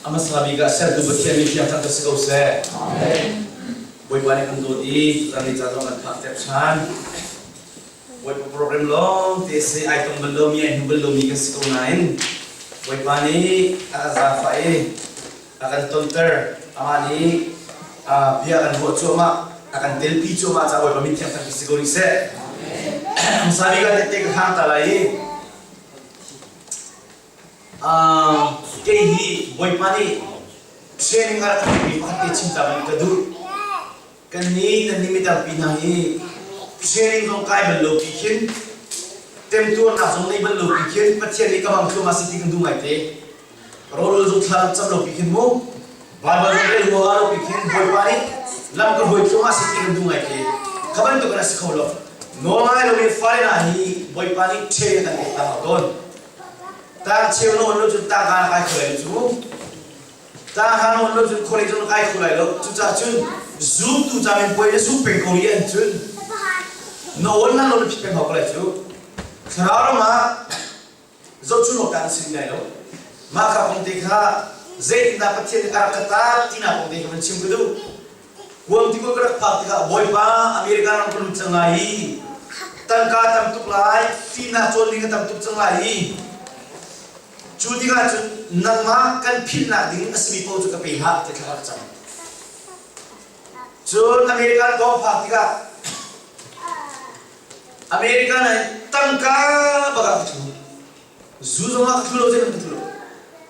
A hmasa bik ah sertu Pathian mi thiang thang si ko seh. Bawipa nih kan dawt i tuzan ni ca zong kan phak tep ṭhan. Bawipa program lawng te si ai tong bal lomi ai hmu bal lomi kan si ko nain Bawipa nih a kan zaangfah i a kan tonter. Amah nih bia kan ruah cuahmah, a kan telpi cuahmah caah Bawipa min thiang thang si ko rih seh. Hmasa bik ah tette ka hang ta lai i Kei hi Bawipa nih training a rak ka pekmi pakhat te chim ta bang ka duh. Kannih nan nih mi tampi hna hi training zong kai bal lo pi khin temtuarnak zong nei bal lo pi khin Pathian nih ka bang thluahmah si ti kan duh ngai te. Rawlul zong thla rak cam lo pi khin mu. Baibal zong rel huaha lo pi khin Bawipa nih lam ka hruai thluahmah si ti kan duh ngai te. Kha bantuk in a si kho lo. Nawl ngai lomi fale hna hi Bawipa nih training a kan pek ta hau tawn. Tang cheu na on lo cun tangka na kai kho lai lo cu. Tangka na on lo cun khualei cu na kai kho lai lo. Cucaah cun zumtu ca min puai na sung peng ko rih an cun na on na lo na phit peng hau ko lai cu. Thlarau ram ah zohchun awk kan si lai lo. Mah kha kong te kha zeitindah Pathian nih a rak ka taak tinak kong te kha van chim ka duh. Guam tikulh ka rak phak tikah Bawipa America ram ka lut cang lai i tangka tam tuk lai, fimnak cawn ding ka tam tuk cang lai i cu tikah cun nangmah kan philhnak ding a simi paoh cu ka pe hlah ti thla ka cam. Cun America ka phak tikah America na tangka bak ah ka thu. Zu zong ah ka thu lo, zeihmanh ka thu lo.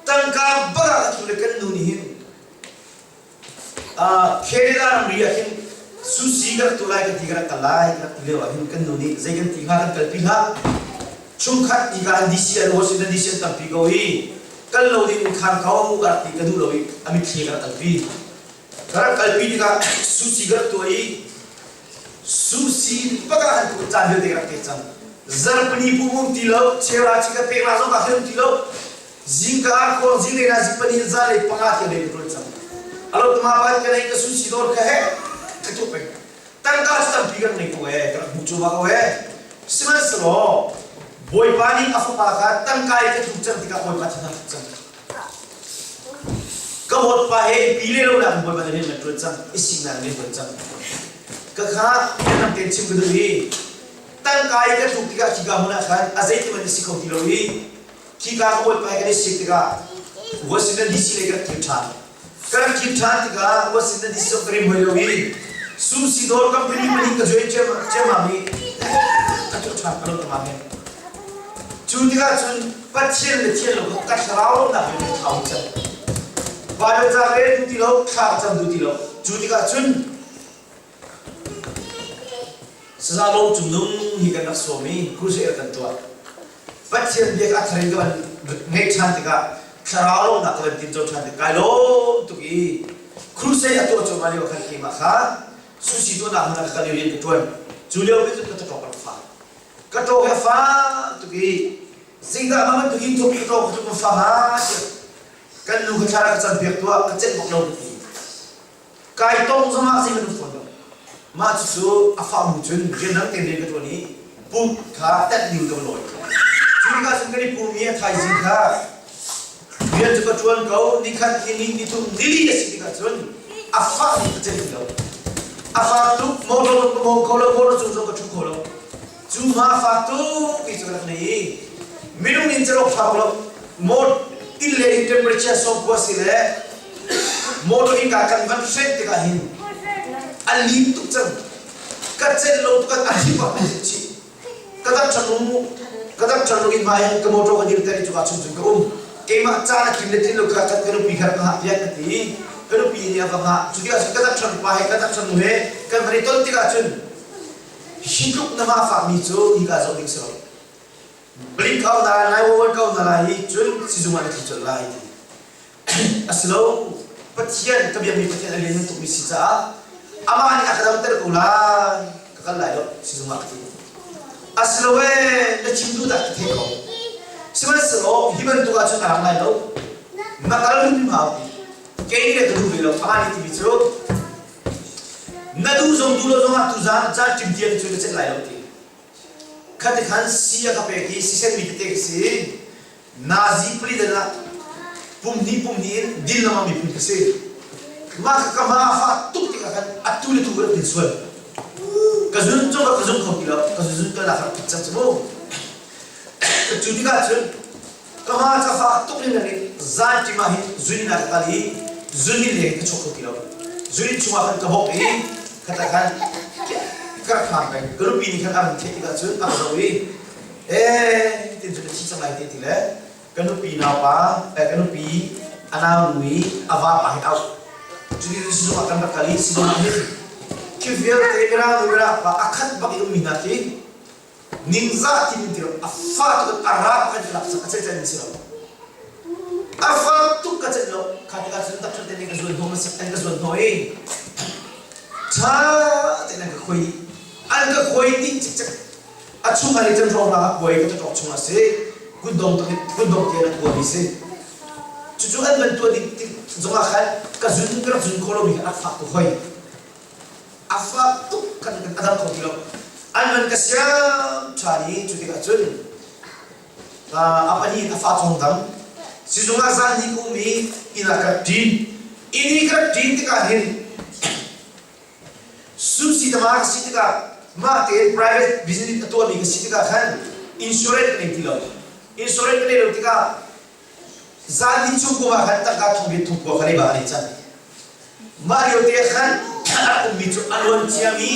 Tangka bak ah ka thu le kan nu nih hin Canada ramri ah hin sushi ka rak tuah lai kan ti ka rak kal lai ka rak ti lio ah hin kan nu nih zei kan ti hnga kan kalpi hlah chungkhat ti ka an DC an Washington DC an tampi ko i kal lo ding in khan ko ka rak ti ka duh lo i a mitthli ka rak kalpi ka rak kalpi tikah sushi ka rak tuah i sushi bak ah han tu caan vialte ka rak pek cang zarpani pum um ti lo chera chi ka pek la zong ka khin ti lo Zingka ah khuang zinglei na zik pahnih za le panga tiang lei ka ṭuan cang. Alo tama pa ka nei ka sushi dawr ka he ka tuah peng. Tangka cu tampi kan ngei ko ee, ka rak hmuh cuahmah ko ee. Sihmanhsehlaw Bawipa nih a fapa kha tangka i ka tluk cang tikah Bawipa thin a tluk cang. Ka hawtpa he pi le lo nak in Bawipa nih rian kan ṭuan cang, i siknak in rian ṭuan cang. Ka kha kan ten chim ka duh i tangka i ka tluk tikah khika hmun ah khan a zeiti man si kho ti lo i Khika ka bawipa he kan i sik tikah Washington DC lei kan kir ṭhan. Kan kir ṭhan tikah Washington DC zong ka rim hoi lo i Sushi dawr company pahnih ka join ciammam i ka tuah ṭhan ka lo tamam he. Cu tikah cun Pathian le thian lo ka thlarau nak in ka thau cang. Bible ca rel duh ti lo, thla ka cam duh ti lo. Cu tikah cun Saza Lawm Cung Nung hi kan rak sawm i crusade kan tuah. Pathian bia kha a thar in ka van ngeih ṭhan tikah thlarau lawmhnak ka van tinco ṭhan tik kai lawm tuk i crusade a tuah cuahmah lio khan keimah kha sushi tuahnak hmun ah ka kal i rian ka ṭuan. Cu lio khi cun ka ṭawk rak fa. Ka ṭawk hi a fak tuk i zeidah mah bantuk hi thuk ka ṭawk tuk ka fa hnga tiah kan nu ka thla ka campiak tuah ka celh bak lo ka ti. Kai tong zongah zei kan um fawn lo. Mah cucu a fah bu cun rianrang tein rian ka ṭuan i pump kha tenh ding ka va lawi. Cu tikah cun kan i pum i a thaizing kha rian cu ka ṭuan ko, nikhat, nihnih, nithum, nili a si tikah cun a fah ning ka celh ti lo. A fak tuk, motor zong ka mawng kho lo, motor cung zong ka ṭhu kho lo. Cu hma fak tuk ti cu ka rak nei i minung in carok tha lo mot inn le in temperature 90 si le motor in ka kan van hren tikah hin a lim tuk cang ka celh lo tuk a thi bak chi ka dam ṭhan ka dam ṭhan in ma hin ka motor ka dir ter i cuka chung cun ka um keimah caan a kim le tlin lo kha ka nupi kha ka hngah piak ka ti ka nupi nih a va hngah cu tikah cun ka dam ṭhan pa he ka dam ṭhan nu he kan van i ton tikah cun Hi tluk na mah fakmi cu hika zoh ding si lo. Blink kau na lai, 911 kau na lai i cun sizung ah na tli colh lai ti. A si lo, Pathian, ka biakmi Pathian a lianngan tukmi si caah amah nih a ka damter ko lai, ka kal lai lo, sizung ah ka ti. A si lo ee, na chim duh dah ka thei ko. Sihmanhsehlaw hi bantuk ahcun a rang lai lo. Na kal hrimhrim hau ti. Kei nih le ka duh ve lo, amah nih timi cu Na duh zong duh lo zongah tuzaan caan ṭim tiang cu na celh lai lo ti. Khati khan si a ka pek i sisenmi tete ka si. Nazi president ah Pum hnih pum hnih in din lengmang miphun ka si. Mah kha ka hma a fah tuk tikah khan atu le tu ka rak din sual. Ka zun cung ka zung kho ti lo. Ka zun ka lak rak cang cu mu. Cu tikah cun ka hma ca fah tuk in in zan ṭim ah hin zun in ah ka kal i zun in leng ka chuak kho ti lo. Zun in chungah khan ka bawk i khat ah khan ka rak hlang peng. Ka nupi nih khan a run theih tikah cun a ka zoh i ee tin cun ka thi cang lai te ti le ka nupi naupa ka nupi a naunu i a vapa hi auh. Cuti sizung ah kan rak kal i sizung ah hin khi vialte mirang nu mirang pa a khat bak i ummi hna khi ningzah timi ti a fa tuk a ra kan lak a cel cel si lo. A fa tuk ka celh lo. Kha tikah cun doctor te nih ka zuan hnawh an ka zuan hnawh i ṭha tein an ka khoi an ka khoi dih cikcek. A chung ah chan hrawng ah kuai ka cawk chung ah si kutdong kutdong tian a tuah mi si. Cucu an van tuah ding tik zong ah khan ka zun ka rak zun khawh lomi kha a fak tuk hoi. A fak tuk kan a dam kho ti lo. An van ka siam ṭhan i cu tikah cun a pahnih in a fa thong dang. Sizung ah zan hnih ka um i inn ah ka rak ṭin. Inn i ka rak ṭin tikah hin Susi tama ka si tikah mah tein private business a tuahmi ka si tikah khan insurance ka nei ti lo. Insurance ka nei lo tikah zan ni chung kum ah khan tangka thong thong kua kha leiba ka nei cang. Mah lio te khan a rak ummi cu a luan ciami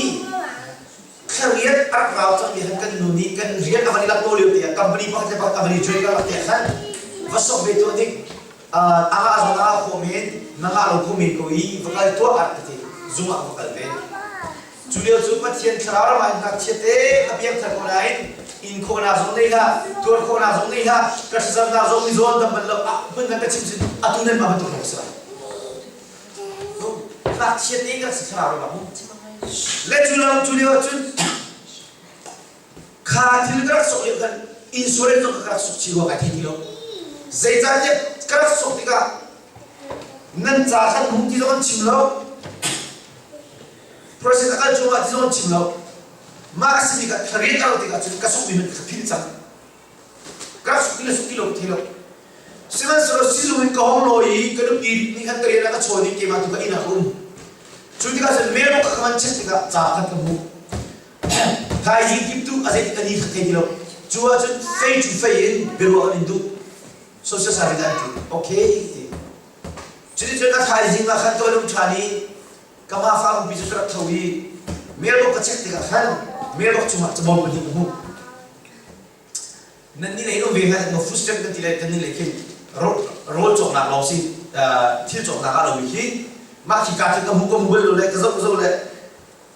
thla riat a rak rau cangmi khan kan nu nih kan rian a van i lak lo lio te ah company pakhat le pakhat a van i join ka lak te khan va sok ve tuah dik a ngah zong a khawh men na ngah lo kho men ko i va kal tuah ah ka ti zung ah va kal ve cu lio cu Pathian thlarau ram ah ngakchia te ka piangthar ko nain in khawhnak zong nei hlah tuar khawhnak zong nei hlah ka thlacamnak zong mizaw dam bal lo ah hmun nan ka chim cun atu nan mah bantuk lawng si lai ngakchia te ka si thlarau ram ah le cu lam cu lio cun Kha thil ka rak sok lio khan insurance zong ka rak sok chih rua kai thei ti lo. Zeicahtiah ka rak sok tikah nan ca khan hung ti zong an chim lo. President a kal cungah ti zong an chim lo. Mah a simi kha tharian ka lo tikah cun ka sokmi hmanh ka philh cang. Ka rak sok ti le sok ti lo ka thei lo. Sihmanhsehlaw sizung in ka hong lawi i ka nupi nih khan ka rian a ka chawn i keimah tu ka inn ah ka um. Cu tikah cun mailbox ka van check tikah ca khan ka hmuh. Thaizing kip tu a zei kan i thei ti lo. Cu ahcun fei cu fei in biaruah kan in duh. Social service an ti. Okay ti. Cuticun a thaizing ah khan ka lung ṭhan i ka ma fa umpi cu ka rak tho i mailbox ka check tikah khan mailbox chungah cabawm pahnih ka hmuh. Nan nih lei in um ve hlah maw food stamp kan ti lai kan nih lei khin rawl cawknak lawng si thil cawknak ah lomi khi mah khi ka ka hmu ka hmu bal lo le ka zoh ka zoh le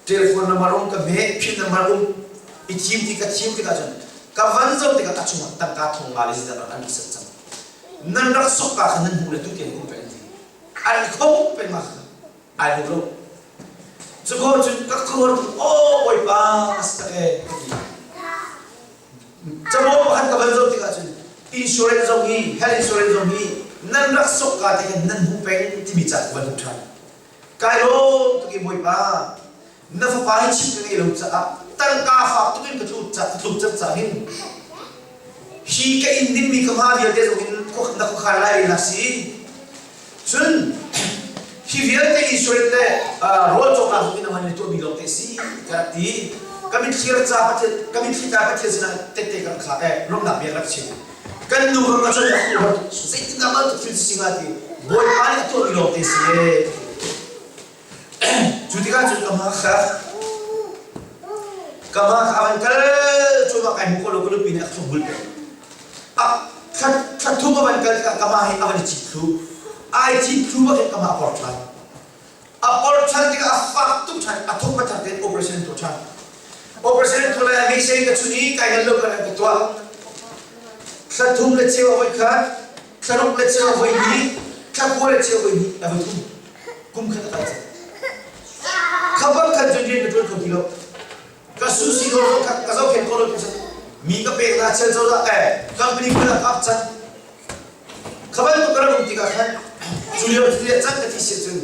Telephone number um ka hme, pin number um i thim ti ka thim tikah cun ka van zoh tikah a chungah tangka thong nga le zeizat an rak set cang. Nan rak sok ka kha nan hmuh le tu tiang um peng ti. An i khong peng ma kha ai hmu lo. Cu ko cun ka khuar tu aw bawipa a si tak e ka ti. Cabuai pakhat ka van zoh tikah cun insurance zong hi health insurance zong hi nan rak sok ka te khan nan hmu peng timi ca ka van hmu ṭhan. Kai lawm tuk i Bawipa, na fapa hi chim ka ngei lo caah tangka fak tuk in ka tluk ca ka tluk cang ca hin hi ka inn dingmi ka hma vialte zong in na khuakhan lai na si. Cun hi vialte insurance le rawl cawknak zong in a man tuahmi lawng te si ka rak ti. Ka mitthli ca Pathian ka mitthli ca Pathian sinah tette ka rak thlak e lawmhnak bia ka rak chim. Kan nu ka ka cun zeitindah bantuk thil si hnga ti Bawipa nih a tuahmi lawng te si e. Cu tikah cun ka hma kha ka hma kha a van kal cuahmah kai hmu ko lo ka nupi nih a ka thlopbul peng. A thla thum a van kal tikah ka hma hi a van i cit thlu. Ai cit thlu bak in ka hma a por ṭhan. A por ṭhan tikah a fak tuk ṭhan a thuk pathak tein operation tuah ṭhan. Operation tuah lai a mei ka chun i kai ngan lo kan ka tuah. Thla thum le cheu a voi khat, thla ruk le cheu a voi hnih, thla kua le cheu voi hnih a voi thum. Kum khat a kal cang. Khabar khat cun rian ka ṭuan kho ti lo. Ka su si ko ka ka zohkhenh ko lo ti mi ka pek na chel cozah eh company kul ah kap cang. Kha bantuk ka rak um tikah khan cu lio cu le cang ka ti si cun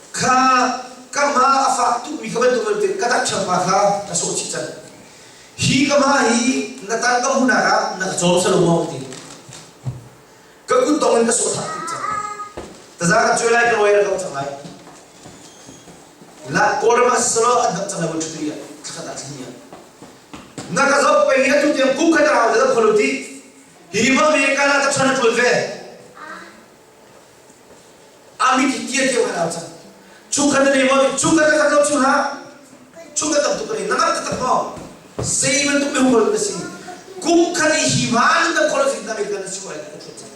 kha ka hma a fak tukmi kha bantuk ka tak ṭhangpa kha ka sawh chih cang. Hi ka hma hi Na tang ka hmuhnak ah na ka cawm salo maw ti. Ka kut tong in ka sawh thak tuk cang. Taza ka cuai lai ka lawyer ka cang lai. La Kawlram ah sisalaw an dam cang lai mun ṭhutu ah thlakhat ah thli ah. Na ka zoh peng i atu tiang kum khat a rau te kholo ti. Hi ma America na ta ṭhan a ṭuan ve. Amit hi tia tia kan au cang. Chungkhat na nei maw? Chungkhat na khat lo chung hlah. Chungkhat tam tuk ka nei. Na ngamh taktak maw? Zei bantuk mi hung na si. Kum khat i hi ma nan dam kholo sin na America na si ko ai ka ṭhuat cang.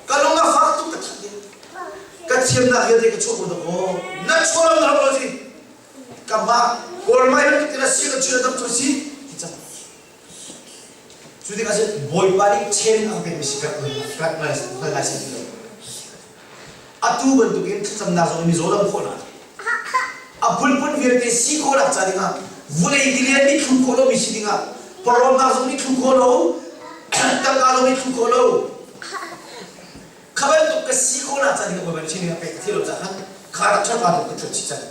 Ka lung a fak tuk ka that ding. Ka thiamnak vialte ka chuah ko dah kaw. Na chuah lo na rak lo si. Ka ma kawl mai bantuk tina si ka chuah dam cu si ti cang. Cu tikah cun Bawipa nih ṭhen a ka pekmi si ka rak hngal lai si ti lo. Atu bantukin thlacamnak zong mizaw dam khawhnak, a phunphun vialte si khawhnak ca dingah vulei tilian nih thlu khawh lomi si dingah pawlawmnak zong nih thlu khawh lo, tangka zong nih thlu khawh lo. Kha bantuk ka si khawhnak ca dingah Bawipa nih ṭhen a pek ka thei lo caah khan kha rak ṭhat tuk ka ṭhuat chih cang.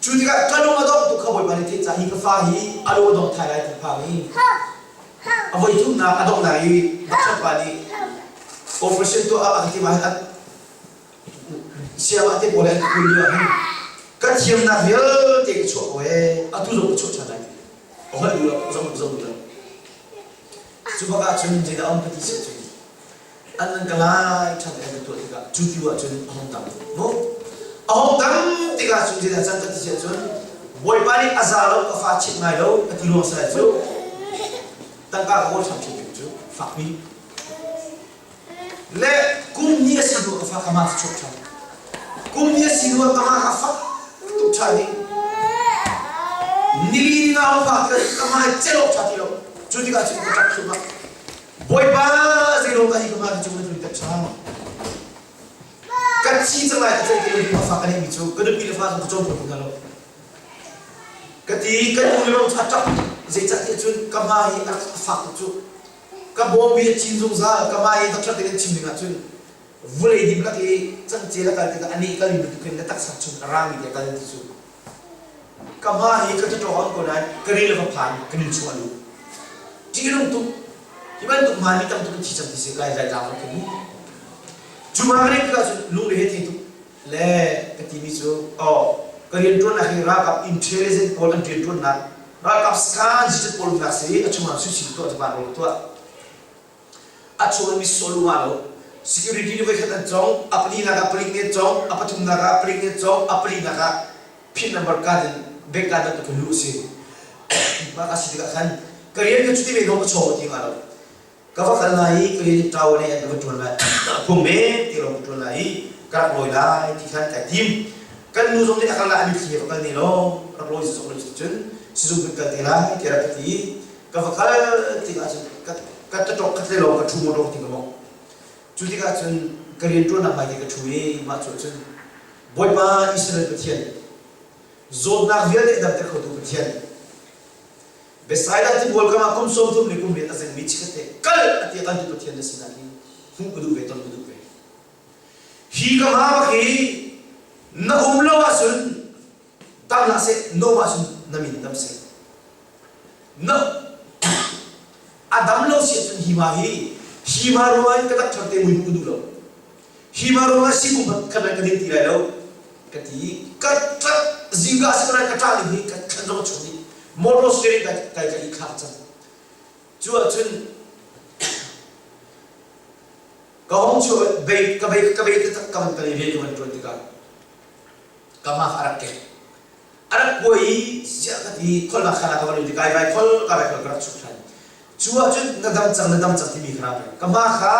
Cu tikah ka lung a dongh tuk kha Bawipa nih theih cah hi ka fa hi a lung a dong thai lai ti phang i a voi thumnak a donghnak i doctor pa nih operation tuah a ka ti ma hin siangah te pawl he an kun lio ah hin ka thiamnak vialte ka chuah ko ee atu zong ka chuah ṭhan lai ti a holh duh lo zong zong duh lo cu bak ah cun zeidah um ka ti seh cun an nan ka lai ṭhan an kan tuah tikah cu ti ahcun a hung tam mu a hung tam tikah cun zeidah can ka ti si ahcun Bawipa nih a za lo ka fa chit ngai lo a ti ruang salai cu tangka ka kawl ṭhan ṭhin cu fakpi le kum ni a si hnu ka fa ka ma chuak ṭhan kum ni a si hnu ka ma ka fak tuk ṭhan i nili nga fa ka ma celok ṭha ti lo cu tikah cun ka ṭap thluahmah Bawipa zeiruang dah hi ka hmai cung na tlun ṭha? Ka thi cang lai ka ceih ti lo fa ka neihmi cu ka nupi le fa zong ka cawm kho hna lo. Ka ti ka nu le lawng cu a ṭap zeicahtiah cun ka hma hi a fak tuk cu. Ka bawmbi a cin zungzal ka hma hi doctor te kan chim ding ahcun vulei dim lak i cangcel a kal tikah a nih kal mi bantuk in na taksa chung a rangmi te a kal ti cu. Ka hma hi ka ṭawng an ko nain ka ril a va phan ka nun chung a lut. Ṭihnung tuk. Hi bantuk hma mi tam tuk in thi cang ti si lai lai tlang ka mu. Cu ma ka rin tikah cun lungre he thei tuk le ka timi cu oh ka rianṭuannak hi ralkap intelligent pawl an rianṭuannak ralkap sakhan zicat pawl umnak si a chungah suisin tuah Japan rawl tuah a chung mi solu nga lo security nih voikhat an cong a palinak ah palik nih an cong a pathumnak ah palik nih an cong a palinak ah pin number card in bank card bantuk in luh a si mah ka si tikah khan ka rian ka cuti ve no ka chaw ti nga lo ka va kal lai i ka rian tower nih an ka va ṭuan lai phung men ti lawng ka ṭuan lai i ka rak lawi lai ti khan kai tim kan nu zong nih a kal lai a mitthli he va kal ne law rak lawi zong lo cun sizung kan kal te lai tiah rak ka ti ka va kal tikah cun ka ka taṭok khat le lawng ka ṭhu maw ti ka mok cu tikah cun ka rianṭuannak hmaite ka ṭhu i mah cu cun Bawipa Israel Pathian zawtnak vialte damter khotu Pathian Bethsaida tibual kam ah kum 30 le kum riat a zengmi chikkhat te kal a ti a kaltu Pathian na sinak hi hmuh ka duh ve ton ka duh ve hi ka hma bak hi na um lo ahcun dam hlah seh na um ahcun na min dam seh Na a dam lo si ahcun hi ma hi hi ma ruangah hin ka tak ṭhan te mui hmuh ka duh lo. Hi ma ruangah si kum khat ka ding ti lai lo ka ti ka ṭap zingka si ko ka ṭah ning hi ka thlan zong a chung dih motor steering kai kai ka i thlak cang. Cu ahcun ka hong chuah bei ka bei ka bei ka ka van kal i rian ka van ṭuan tikah ka hma kha a rak kek. A rak kuai i ziah ka ti kholnak khan ah ka van um ti kai vai khol ka vai khol ka rak chuk ṭhan. Cu ahcun na dam cang na dam cang timi kha rak peng. Ka hma kha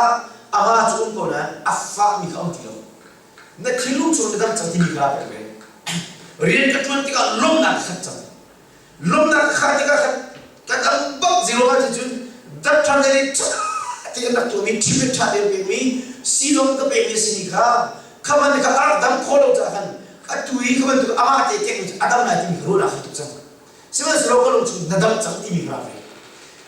a hma cu um ko nain a fahmi kha um ti lo. Na thinlung chung na dam cang timi kha rak peng ve. Rian ka ṭuan tikah lawmhnak ka khat cang. Lawmhnak ka khah tikah khan ka dam bak zero ah cun doctor nih ṭha tein rak tuahmi treatment ṭha tein pekmi siilawng ka pekmi a simi kha kha man kha a rak dam khawh lo caah khan atu i kha bantuk amah te kek a dam lai timi kha ruahnak kha tuk cang. Sihmanhsehlaw ka lung chung na dam cang timi kha rak ve.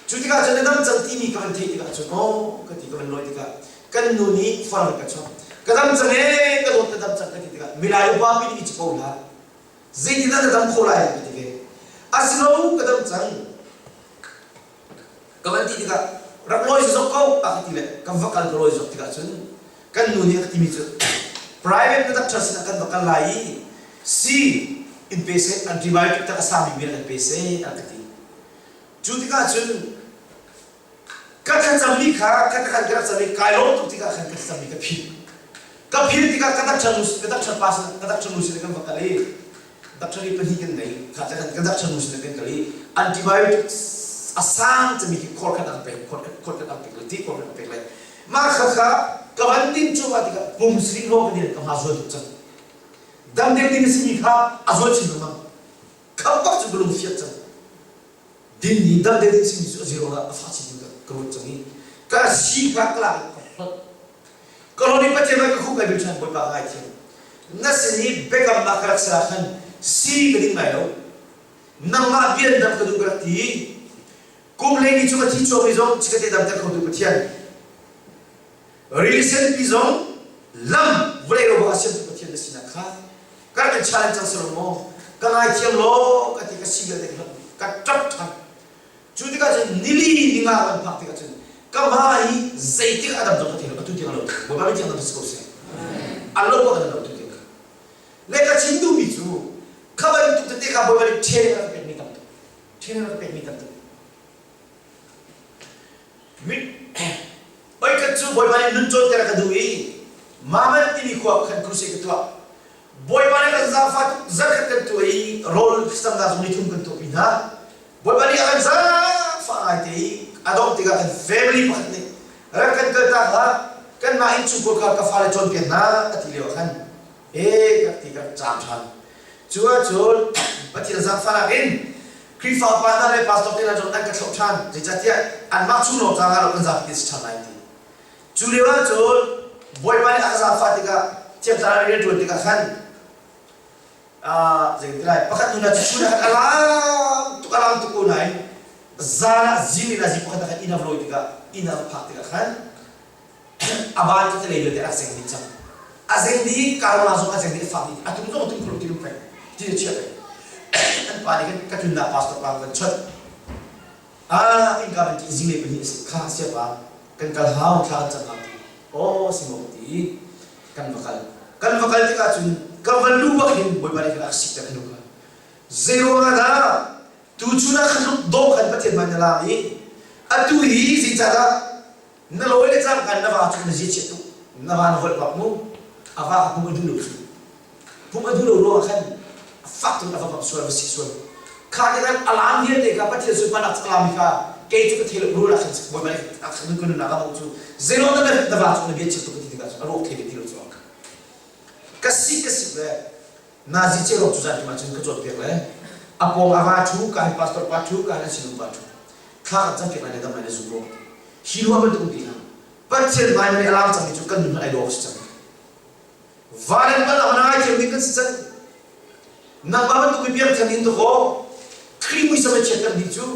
Cu tikah cun na dam cang timi ka van theih tikah cun aw ka ti ka van lawi tikah kan nu nih far ka chawnh. Ka dam cang ee ka dawt ka dam cang ka ti tikah milai upa pi nih ci ko hlah. Zeitindah na dam khawh lai ka ti ve. Asilo ka dam cang. Ka van ti tikah rak lawi zok ko a ka ti le kan va kal ka lawi zok tikah cun kan nu nih a ka timi cu private na doctor sinah kan va kal lai i sii in pe seh antibiotic tak a sangmi mi kan pe seh a ka ti. Cu tikah cun ka thlacammi kha ka khan ka rak cam i kai lawm tuk tikah khan ka thlacammi ka philh. Ka philh tikah ka doctor nu ka doctor pa sin ka doctor nu sin kan va kal i doctor i pahnih kan ngei kha kan kan doctor nu sin kan kal i antibiotics a sang cami khi khor khat an pek khor khat khor khat an pek le ti khor khat an pek le mah kha kha ka van din cuahmah tikah pum siling rawk ka din ka hma zual tuk cang dam ding ding simi kha a zual chin lengmang kham bak cu ka lung fiat cang din ni dam ding ding simi cu a zero ah a fa chin ka ka ruat cang i ka si kha ka lak ka hlot ka ron i Pathian ka khuk ai bil ṭhan Bawipa ka ngaithiam na sin i biakamnak ka rak ser ah khan si ka ding lai lo nangmah bian dam ka duh ka rak ti kum hlei ni chung a thi chuakmi zong chikkate damter khotu Pathian rili senpi zong lam vawlei ro bak a siamtu Pathian na sinak kha ka rak in challenge cang silo maw ka ngaithiam law ka ti ka si vialte ka ka ṭap ṭhan cu tikah cun nili ninga kan phak tikah cun ka hma hi zeitik a dam zong ka thei lo atu tiang a lo Bawipa mi tiang dam si ko seh a lo bak an lo tu tiang le ka chim duhmi cu kha bantuk tete kha Bawipa nih ṭhen a ka pekmi tam tuk ṭhen a ka pekmi tam tuk Voikhat cu Bawipa nih nun cawnter a ka duh i Maman timi khua khan crusade ka tuah. Bawipa nih kan zaangfah tuk zarkhat kan tuah i rawl thlacamnak zong nithum kan tuahpi hna. Bawipa nih a kan zaangfah ngaite i a dongh tikah kan family pakhat nih rak kan kaltak hlah kanmah innchungkhar kha ka fale cawnpiak hna a ti lio ah khan ee ka ti ka rak caam ṭhan. Cu ahcun Pathian zaangfahnak in Khrihfa upa hna le pastor te hna cu an ka thlauh ṭhan. Zeicahtiah anmah chung lawng caah lo kan zapi te si ṭhan lai ti. Cu lio ahcun Bawipa nih a ka zaangfah tikah thiamtlang rian ṭuan tikah khan zei ti lai pakhat nu na cu chun ah khan a lam tuk a lam tuk ko nain zan ah zing in a zi pakhat ah khan inn a va lawi tikah inn a va phak tikah khan a ban cu lei vialte a rak zeng dih cang a zeng dih karma zong a zeng dih a fak dih a tum zong a tum kholo ti lung peng ti a chia peng an pa nih khan ka tlunnak pastor pa kan chawnh ah innka van ti zinglei pahnih a si kha siapa kan kal hau thla kan cam hau ti aw si maw ka ti kan va kal kan va kal tikah cun ka va lu bak hin bawipa nih khan a sik ter hnu kha zei ruangah dah tuchun ah khan dawh khan Pathian hmai na lam i atu hi zeicahdah Na lawi le cangka na va cu na zia chiat tuk. Na va na holh bak mu. A va kha pum a duh lo cu. Pum a duh lo ruangah khan a fak tuk a va bak sual, va sik sual. Kha te khan alam vialte kha Pathian sunparnak cu alam kha kei cu ka thei lo rul ah khan Bawipa nih a khan ka nunnak a hmuh cu zeiruang dah na va cu na bia chiat tuk ka ti tikah cun a ruak thei ve ti lo cu. Ka sik ka sik le Nazi cerok cu zan cun ka cawnpiak le a pawng a va ṭhu ka hin pastor pa ṭhu ka hin an sinum pa ṭhu thla kan campiak lai le dam lai le zum rawh hi ruah bantuk um ti hlah Pathian hmai na nih a lar cangmi cu kan nun ai dawh si cang van in bal ah ngai thiam ding kan si cang nangmah bantuk mi piangthar in dakaw Khrih muisam a chiatter dih cu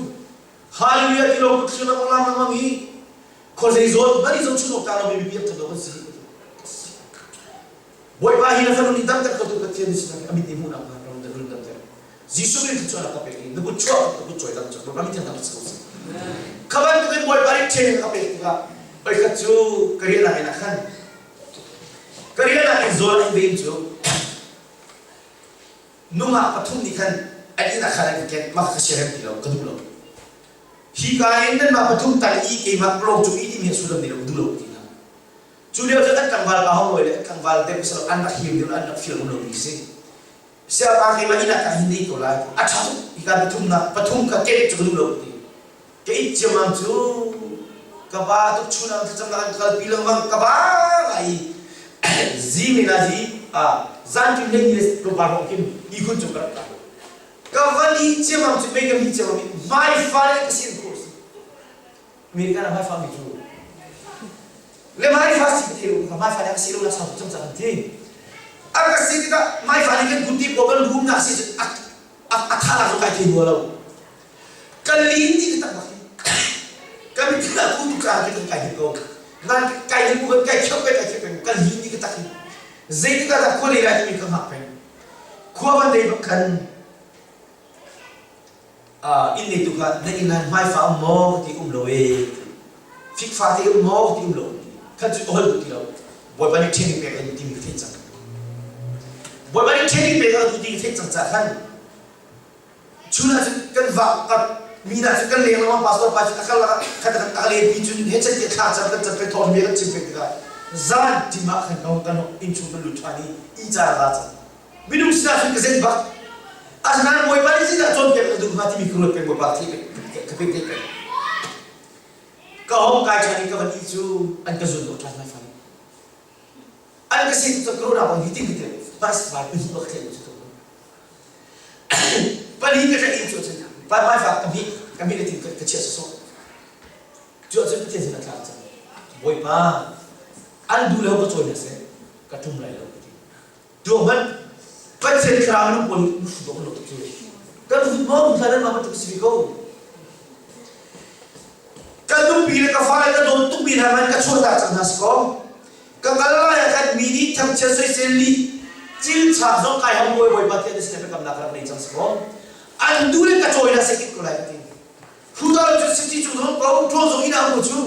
Hallelujah ti lo kut thlir lengmang lengmang i khuazei zawn hmanh i zohchun awk tlak lo mi piangthar lo kan si Bawipa hi na fanu nih damter khotu Pathian na sinak hi a mit nih hmuhnak hnga ram run damter. Jesuh Khrih thluachuahnak ka pek i na kut chuah na kut cawi dam cu Bawipa mi thiang si ko seh. Kha bantukin Bawipa nih training a ka pek tikah voikhat cu ka rianah in ah khan ka rianah in zawl an vein cu nungak pathum nih khan an inn ah khan an ka ken mah ka siarem ti lo ka duh lo hi ka in nanmah pathum tal i keimah lawng cung i timi a sullam nih lo ka duh lo ti hna Cu lio cu an tlangval pa hong lawi le an tlangval deuh si lo an rak him deuh an rak feel um lomi si. Siapa keimah inn ah ka hin dei ko lai. A ṭha tuk hika pathumnak pathum kha ket cu ka duh lo ti. Ka it ciammam cu ka ba tuk chun ah thlacamnak an kalpi lengmang ka ba ngai i zing in a zi a zanṭim hlei ni le tlawmpal hrawng khin ihkhun cung ka rak tla. Ka van i ciammam cu mei ka hmih ciammam i hmaifa le ka sin khur si. American ah hmaifa mi cu le hmaifa si ka thei lo hmaifa nih a si lo na sau tuk cang cang ti a ka si tikah hmaifa nih kan kuti pawl kan rumnak si a a tha nak zong kai thei rua lo ka lin ti ka tak bak ka mitthli ah ku tu ka kan kai him ko nan kai him kan kai kheu kai kai kheu peng ka lin ti ka tak hi zeitik ah dah khua lei lai timi ka hngak peng khua van dei bak khan. Inn ngeitu kha na inn ah hmaifa um maw ti um lo ee fikfa te um maw ti um lo khan cu hol duh ti lo. Bawipa nih training pek an timi ka theih cang. Bawipa nih training pek a duh ti ka theih cang caah khan chun ah cun kan vak ka mi hna cu kan leng lengmang pastor pa cu a kal khat a ka len pi cun he chan ti thla cam kan cam pe thawng me kan chim pek tikah zan tim ah khan kan kan inn chung kan lut ṭhan i i ca ra cang. Minung sinah cun ka zen bak. Asinain Bawipa nih zeidah cawnpiak ka duh hnga timi ka ruat peng Bawipa ka pek te peng. Ka hong kai ṭhan i ka van i cu an ka zun dawh ṭhan hmai fai. An ka sin cu ka ruahnak bang hi tin ka ti vice vai pahnih bak thleh cu pali ka tlaih in cu cun vai fak ka hmih ka hmih le tin ka chiah sawsawh. Cu ahcun Pathian sin a tla cang. Bawipa an duh lo ka cawi hna seh ka ṭum lai lo ka ti. Tuah hmanh Pathian thlarau minung pawl hi hruh dawh lo cu. Kan hut maw hlan an mah bantuk si ve ko. Ka nupi le ka fale ka dawt tukmi hna hmanh ka chuahtak cang hna si kaw ka kal lai ah khan mi nih thangchiat soisel lih cilchak zong kai ham bawi bawipa tiah na sin biakamnak ka rak nei cang si kaw an du le ka cawi hna seh ko lai ka ti. Hruta lo cu city cung zong ko ṭawl zong inn ah um cu.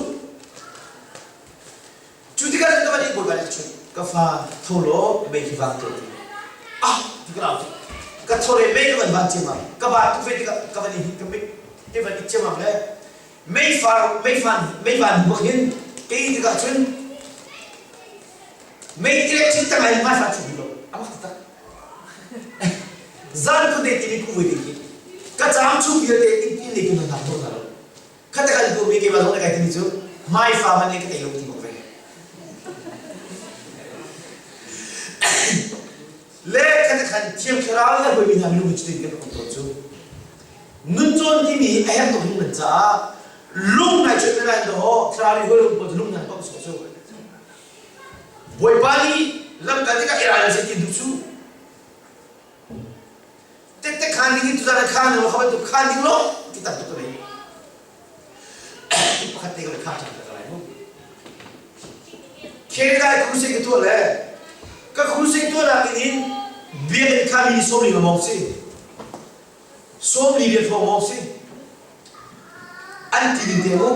Cu tikah cun ka van i Bawipa nih a chimh, ka fa, tho law mei khi vang tuah ti. Ah, ti ka lau Ka tho le mei ka van van ciammam. Ka van tuk ve tikah ka van i ka mei ka van i ciammam le mei far mei fan mei van bak hin kei tikah cun mei electric tangah hin hmai fan chung lo amak taktak. Zan khuate timi ku voi ding hi ka caam chung vialte in in nei tu hna hna lo. Khat kan duhmi keimah zong kai timi cu hmaifa hmanh nih ka tei lo ti bak ve. Le khat khan Thiang Thlarau le hawimi hna minung cutin kan um tawn cu. Nun cawn timi a herh tuk hringhran caah lung nai chuah na daw thlarau nih hawi lung lung nan komh sawh cu. Bawipa nih lamkal tikah i ral an ti duh cu. Tette khaan ding in tuzan ah khaan ding law kha bantuk khaan ding law ti tam tuk ka nei. Pakhat te ka khaan ṭhan ka lai mu. Canada i crusade ka tuah le ka crusade tuahnak in hin biakinn kha mi 40 nga mawng si. 40 le thong mawng si. An ti ding te mu.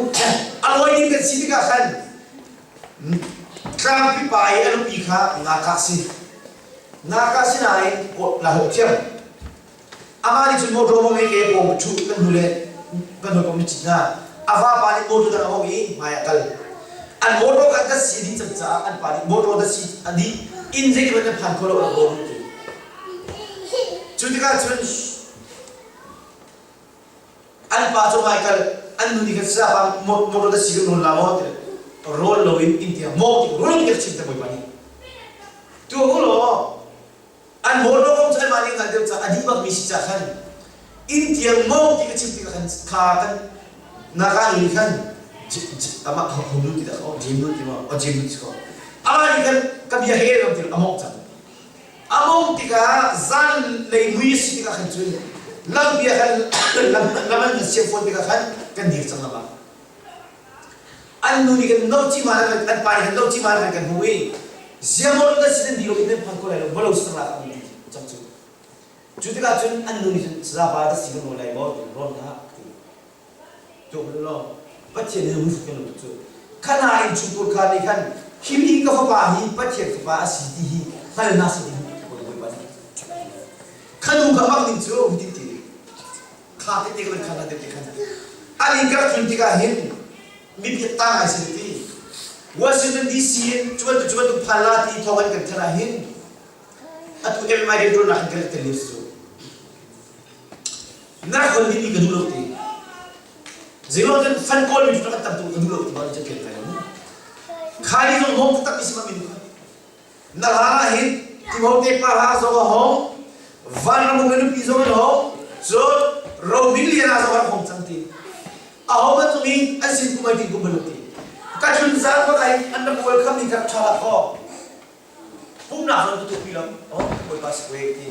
A lawi ding kan si tikah khan tlangpi pa i a nupi kha nga kah si. Ngaka sinain lahawk thiam. Amah nih cun motor mong i ke pawng ṭhu kan hnu le kan hawikom nih cit hna. A vapa nih motor dang a mong i hmai a kal. An motor kha datsi a dih cang caah an pa nih motor datsi a dih inn zeitin hmanh an phan kho lo an bawm ti. Cu tikah cun An pa cu hmaikal an nu nih khan sapa motor da si kan rawl la maw ti rawl loin inn tiang maw ti rawl in chim te bawipa nih tu u law an motor kong cu anmah nih hngalh deuh ca a dih bak mi si ca khan inn tiang maw ti ka chim tikah khan kha kan naka nih khan amah hom nu ti dah ko jem nu ti maw o jem nu ti ko amah nih khan ka bia he lam ti among cang A mong tikah zanlei mui a si tikah khan cun lampi ah khan lam an kan siam fawn tikah khan kan dir cang lama. An nu nih kan no cima an pa nih kan no cima kan kan hmu i ziamaw na si nan di lo in nan phan ko lai lo valo si cang la an ti cang cu. Cu tikah cun an nu nih cun sazapa ta si kan rawl lai maw ti rawl hna ti. Tuah law Pathian nih hun kan tuk cu. Khana in chungkur kha nih khan hi mi ka fapa hi Pathian fapa a si ti hi hngal na si ti Bawipa nih. Khanu ka mak ning cu hun ti ti. Kha te te kan khan te te khan. An in ka tlun tikah hin mipi ta ngai si ti. Washington DC in cuan tu cuan tu phan la ti thawng an kan thanh ah hin atu MMI riantuannak in kan tel cu. Na rak hon dingmi ka duh lo ti. Zeiruang cun fan kawl mi cu kan tam tuk ka duh lo ti ba ni kel kai mu. Khali zong hong taktak mi si ma minu kha. Na hla ah hin Timote pa hla zong a hong, vanram ka nupi zong an hong, cun Robin lian ah zong an hong cang ti. A ho man zong i an sin kum ai tin kum bal ti. Ka tlun zan bak ai an rak welcome ni kha tha la kho. Pumnak zong ka tuahpi lo oh Bawipa si ko ti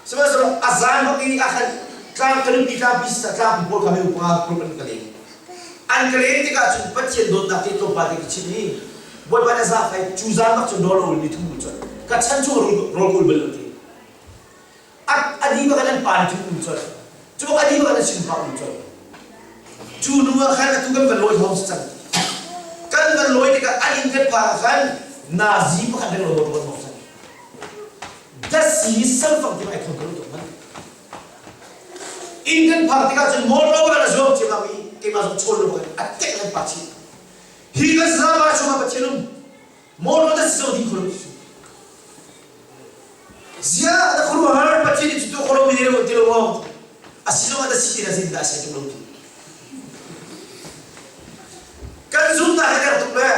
sihmanhsehlaw a zan bak i a khan tlang ka nupi tlangpi si tlangpi pawl kha mi panga group an ka leng an ka len tikah cun Pathian dawtnak te tlawmpal te ka chim i Bawipa na za fai cu zan bak cun rawl ul mi thum ul cun ka chan chung rawl ka ul bal lo ti a di bak an pa ni thum ul cun. Cu a dih bak na sin hau um colh. Cu hnu ah khan atu kan van lawi thawng si cang. Kan van lawi tikah an inn kan phak ah khan nazi pakhat reng lo motor kan mawng cang. Dasi samfang ti ai thong kan tuk man. Inn kan phak tikah cun motor kan a zuam thiam i keimah zong chawn lo kan a tek kan pa chih. Hi kan zama chungah Pathian um. Motor da si zo ding kholo ti. Zia na khuaruahhar Pathian nih cu tuah kholo mi ne lo ti lo maw? A si zong ah da si ti na zin dah sai tuk lo ti. Kan zumnak hi der tuk le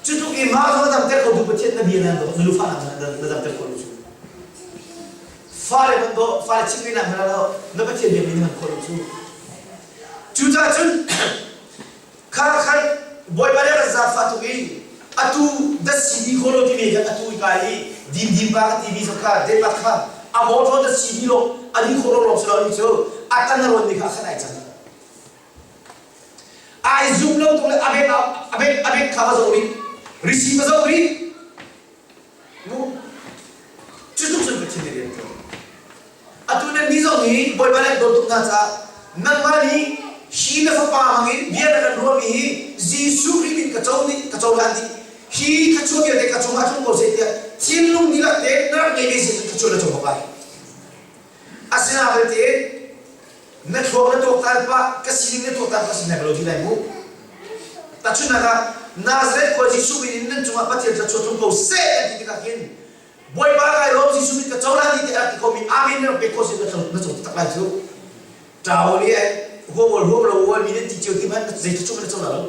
cu tuk i mah zong dam ter ko tu Pathian na bia na na lufa na na dam ter ko lo cu. Fale man do fale chim na na lo na Pathian bia mi na man kho lo cu. Cucaah cun Kha khan Bawipa nih a kan zaangfah tuk i atu datsi di kho lo timi khan atu i kai i dimdim pa ka timi zong kha Denmark kha a motor datsi di lo a di khawh lo lawng si lo ni cu a tan a rawn mi kha khan ai cang. Ai zum lo tuk le a bek a bek a bek kha va zoh rih risi va zoh rih Mu cu tuk cun Pathian nih rian ṭuan. Atu nan nih zong hi Bawipa nih an dawt tuk hna caah nangmah nih hi na fapa hmangin bia na kan ruahmi hi Jesuh Khrih min ka co dih ka cohlan dih hi thluachuah vialte ka cungah tlung ko seh tiah thinlung dihlak tein na rak ngei ve si cun thluachuah na co bak lai. Asinain belte na thluak na tuaktan pah ka sining na tuaktan pah sin lo ti lai mu. Tahchunhnak ah Nazareth khua Jesuh min in nan cungah Pathian thluachuah tlung ko seh an ti tikah khin Bawipa kai lawm Jesuh min ka cohlan ti tiah ti khomi amen na rak pek khawh si na na co taktak lai cu. Ṭau nih huam huam lo huam mi nan ti cio ti hmanh zei thluachuah na co la lo.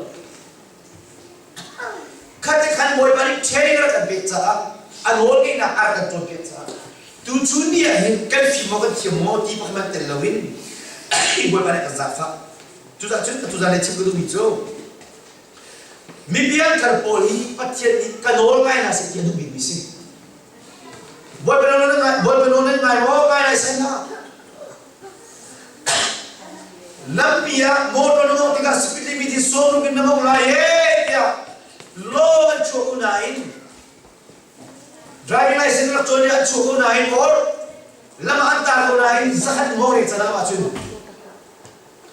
Khat khan Bawipa nih training a rak kan pek caah a nawl ngeihnak a rak kan cawnpiak caah tuchun ni ah hin kan fim maw kan thiam maw ti pakhat hmanh tel loin Bawipa nih a kan zaangfah. Cucaah cun tuzan le chim ka duhmi cu mi piangthar pawl hi Pathian nih ka nawl ngai hna seh ti a duh bikmi si. Bawipa nawl nan ngai Bawipa nawl nan ngai maw ngai lai sai hlah. Lampi ah motor na mawngh tikah speed limit hi 60 in na mawngh lai e tiah law an chuah ko nain driving license rak cawn i an chuah ko nain or lam ah an tar ko nain zakhat mawngh rek canam ahcun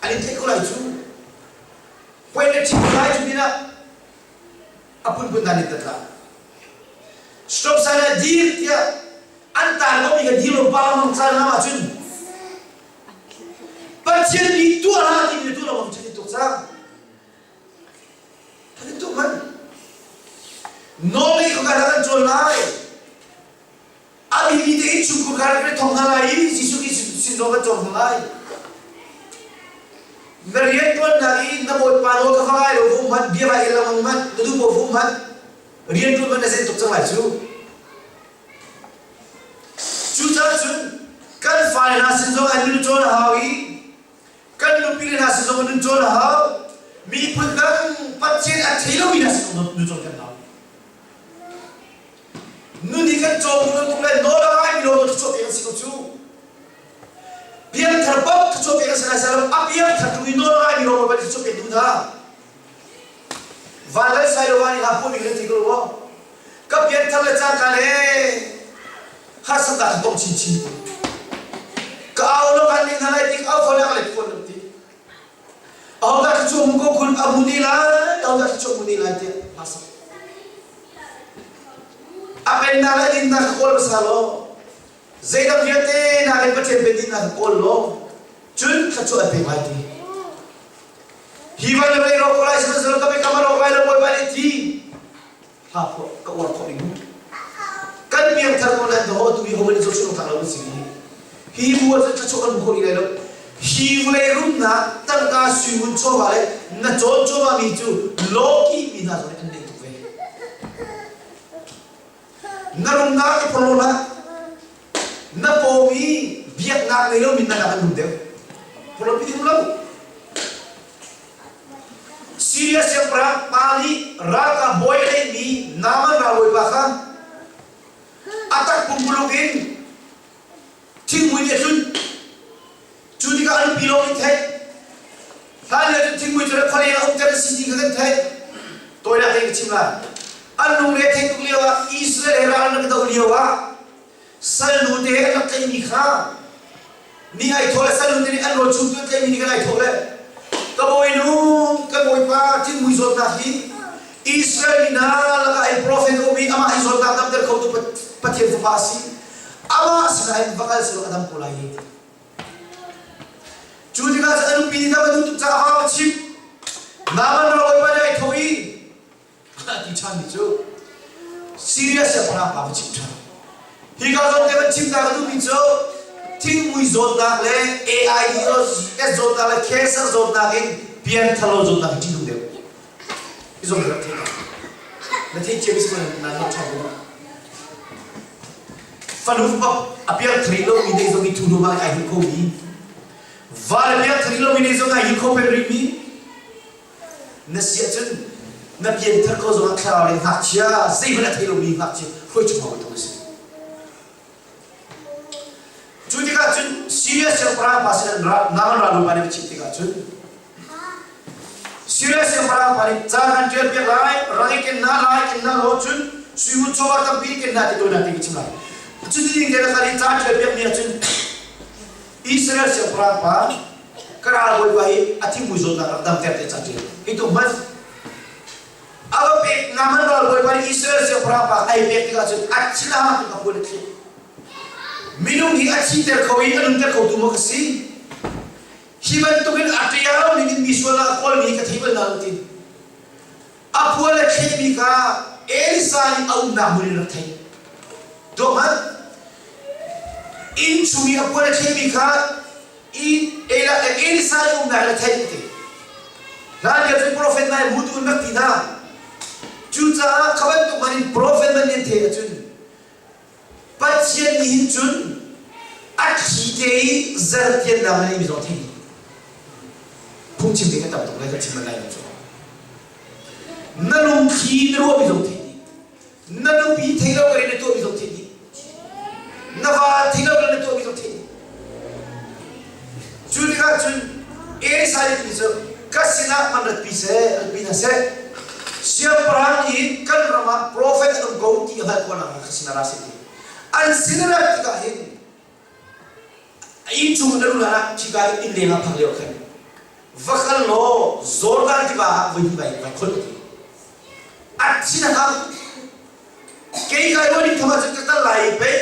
an in theih ko lai cu point na chim ko lai cu pinah a phunphun dan in tat la stop sign ah dir tiah an tar komi kha dir lo pa mang caan lam ahcun Pathian nih tuah hlah timi le tuah lo bang cu tuk cang. Kan tuk man. Nawl kha kan cawn lai. A bibi te in chungkhur kha kan thong hna lai i Jesuh Khrih sin zong kan cawm hna lai. Na rian tuannak i na bawipa nawl kha va ngai lo vum hmanh, bia vai el lang hmanh, na duh paoh vum hmanh, rian tuan hmanh na zen tuk cang lai cu. Cucaah cun kan fale hna sin zong an nun cawn a hau i kan nupile hna sin zong an nun cawn a hau. Miphun dang Pathian a thei lomi hna sin zong nun cawn kan hau. Nun hi kan cawm lo tuk le nawl a ngaimi lo thluachuah pek an si ko cu. Piangthar paoh thluachuah pek an si lai lo. A piangthar ṭung i nawl a ngaimi lawng bawi thluachuah pek duh hna. Van le sai lo van i hla phuah mi kan thei ko lo maw? Ka pianthar le cangka le harsatnak ka tong chinchin. Ka au lo kan ning hna lai tik au fawn ka let fawn lo ti. Aho dah thluachuah hmu ko khun a hmu ni lai, aho dah thluachuah hmu ni lai tiah harsak. A pennak le dinnak ka kawl hmasa law, zeidang vialte nakin Pathian pen dinnak ka kawl law, cun thluachuah an pek lai ti. Hi van le vawlei rawk ko lai sihmanhsehlaw ka biakam a rawk lai lo Bawipa nih ti hla phuah ka uar khawh ding kan piangthar ko nan ho tu hi ho in zohchunh awk lo kan si hi hi bu ah cun thluachuah kan hmu kho rih lai lo hi vawlei rumnak tangka sui ngun chawva le na cawn chawva mi cu lawki mi hna zong nih an leh tuk ve Na rumnak i phorhlaw hlah. Na pawng i biaknak ngei lomi na nak an rum deuh. Phorhlaw pi ding lo. Syria siangpahrang pa nih ralkap bawi a neihmi Naaman ralbawipa kha a tak pumpuluk in Thingmui nih a tlunh. Cu tikah a nupi lawng nih theih. Hlan lio cun thingmui cu khualeng ah umter a si ti kha kan theih. Tawinak tein ka chim lai. An lungre theih tuk lio ah Israel he ral an rak doh lio ah salnu te an rak tlaihmi kha Ni ai thawh le salun te nih an rawl chum tu tleimi nih kan ai thawh le ka bawinu ka bawipa thinmui zawtnak hi Israel mi hna lakah hin profet a um i amah hi zawtnak damter khotu Pathian fapa a si. Amah sinah hin va kal selaw a dam ko lai hi. Cu tikah cun a nupi nih dam a duh tuk caah a chimh. Naaman ralbawipa nih ai tho i a ti ṭhanmi cu Siria siangpahrang pa va chimh ṭhan. Hika zawn te van chim ta ka duhmi cu thingmui zawtnak le AIDS zawtnak le cancer zawtnak in pianthalo zawtnak hi ṭih deuh. Hi zong rak thei Na thei cia mi si na not ṭhan deuh. Fanu a piang thari lo mi nei zong i thu hnu ma ai hi kho mi. Va le piang thari lo mi nei zong ai hi kho peng rih mi. Na si ahcun na pianthar ko zongah thlarau lei ngakchia zeihmanh a thei lomi ngakchia hruai chung hau tuk a si. Cu tikah cun Syria siangpahrang pa sin Naaman ralbawipa nih a chimh tikah cun Syria siangpahrang pa nih ca kan ṭial piak lai, rang i ken hna lai, ken hna law cun sui chawva tampi ken hna ti tawi hna ti ka chim lai. Cuti ding te na kal i ca ṭial piak mi ahcun Israel siangpahrang pa ka ralbawipa hi a thingmui zawtnak rak damter te ca ṭial. Hi tu hmanh a va pek Naaman ralbawipa nih Israel siangpahrang pa ai pek tikah cun a thil a puan a thleh. Minung hi a thiter kho i a nunter khotu maw ka si? Hi bantukin a ṭial lo ning in mi sual ah a kawlmi hi ka thei bal hna lo ti. A puan a thlehmi kha Elisa nih a umnak hmun in rak theih. Tuah hmanh. Inn chung i a puan a thlehmi kha Elisa nih umnak in a theih ti. Hlan lio cun profet hna i mutu in rak ti hna. Cucaah kha bantuk man in profet man nih an theih ahcun Pathian nih hin cun a thli te i zertiannak a neimi zong thei phungchim ding a tam tuk lai ka chim lai lo cu. Na lungthli na ruahmi zong thei dih. Na nupi thei lo ka na tuahmi zong thei dih. Na va thei lo ka na tuahmi zong thei dih. Cu tikah cun Elisa nih timi cu ka sinah man ratpi seh, ratpi hna seh. Siangpahrang i kan ram ah profet an um ko ti a hngalh khawh nakhnga ka sinah ra seh ti. An sin a rat tikah hin a inn chung in a luh hlanah khika i inn leng ah phak lio khan va kal law Jordan tiva ah voi hnih vai vai kholh ti. A thin a hang. Kei kai ruah ning tham ahcun ka kal lai i pei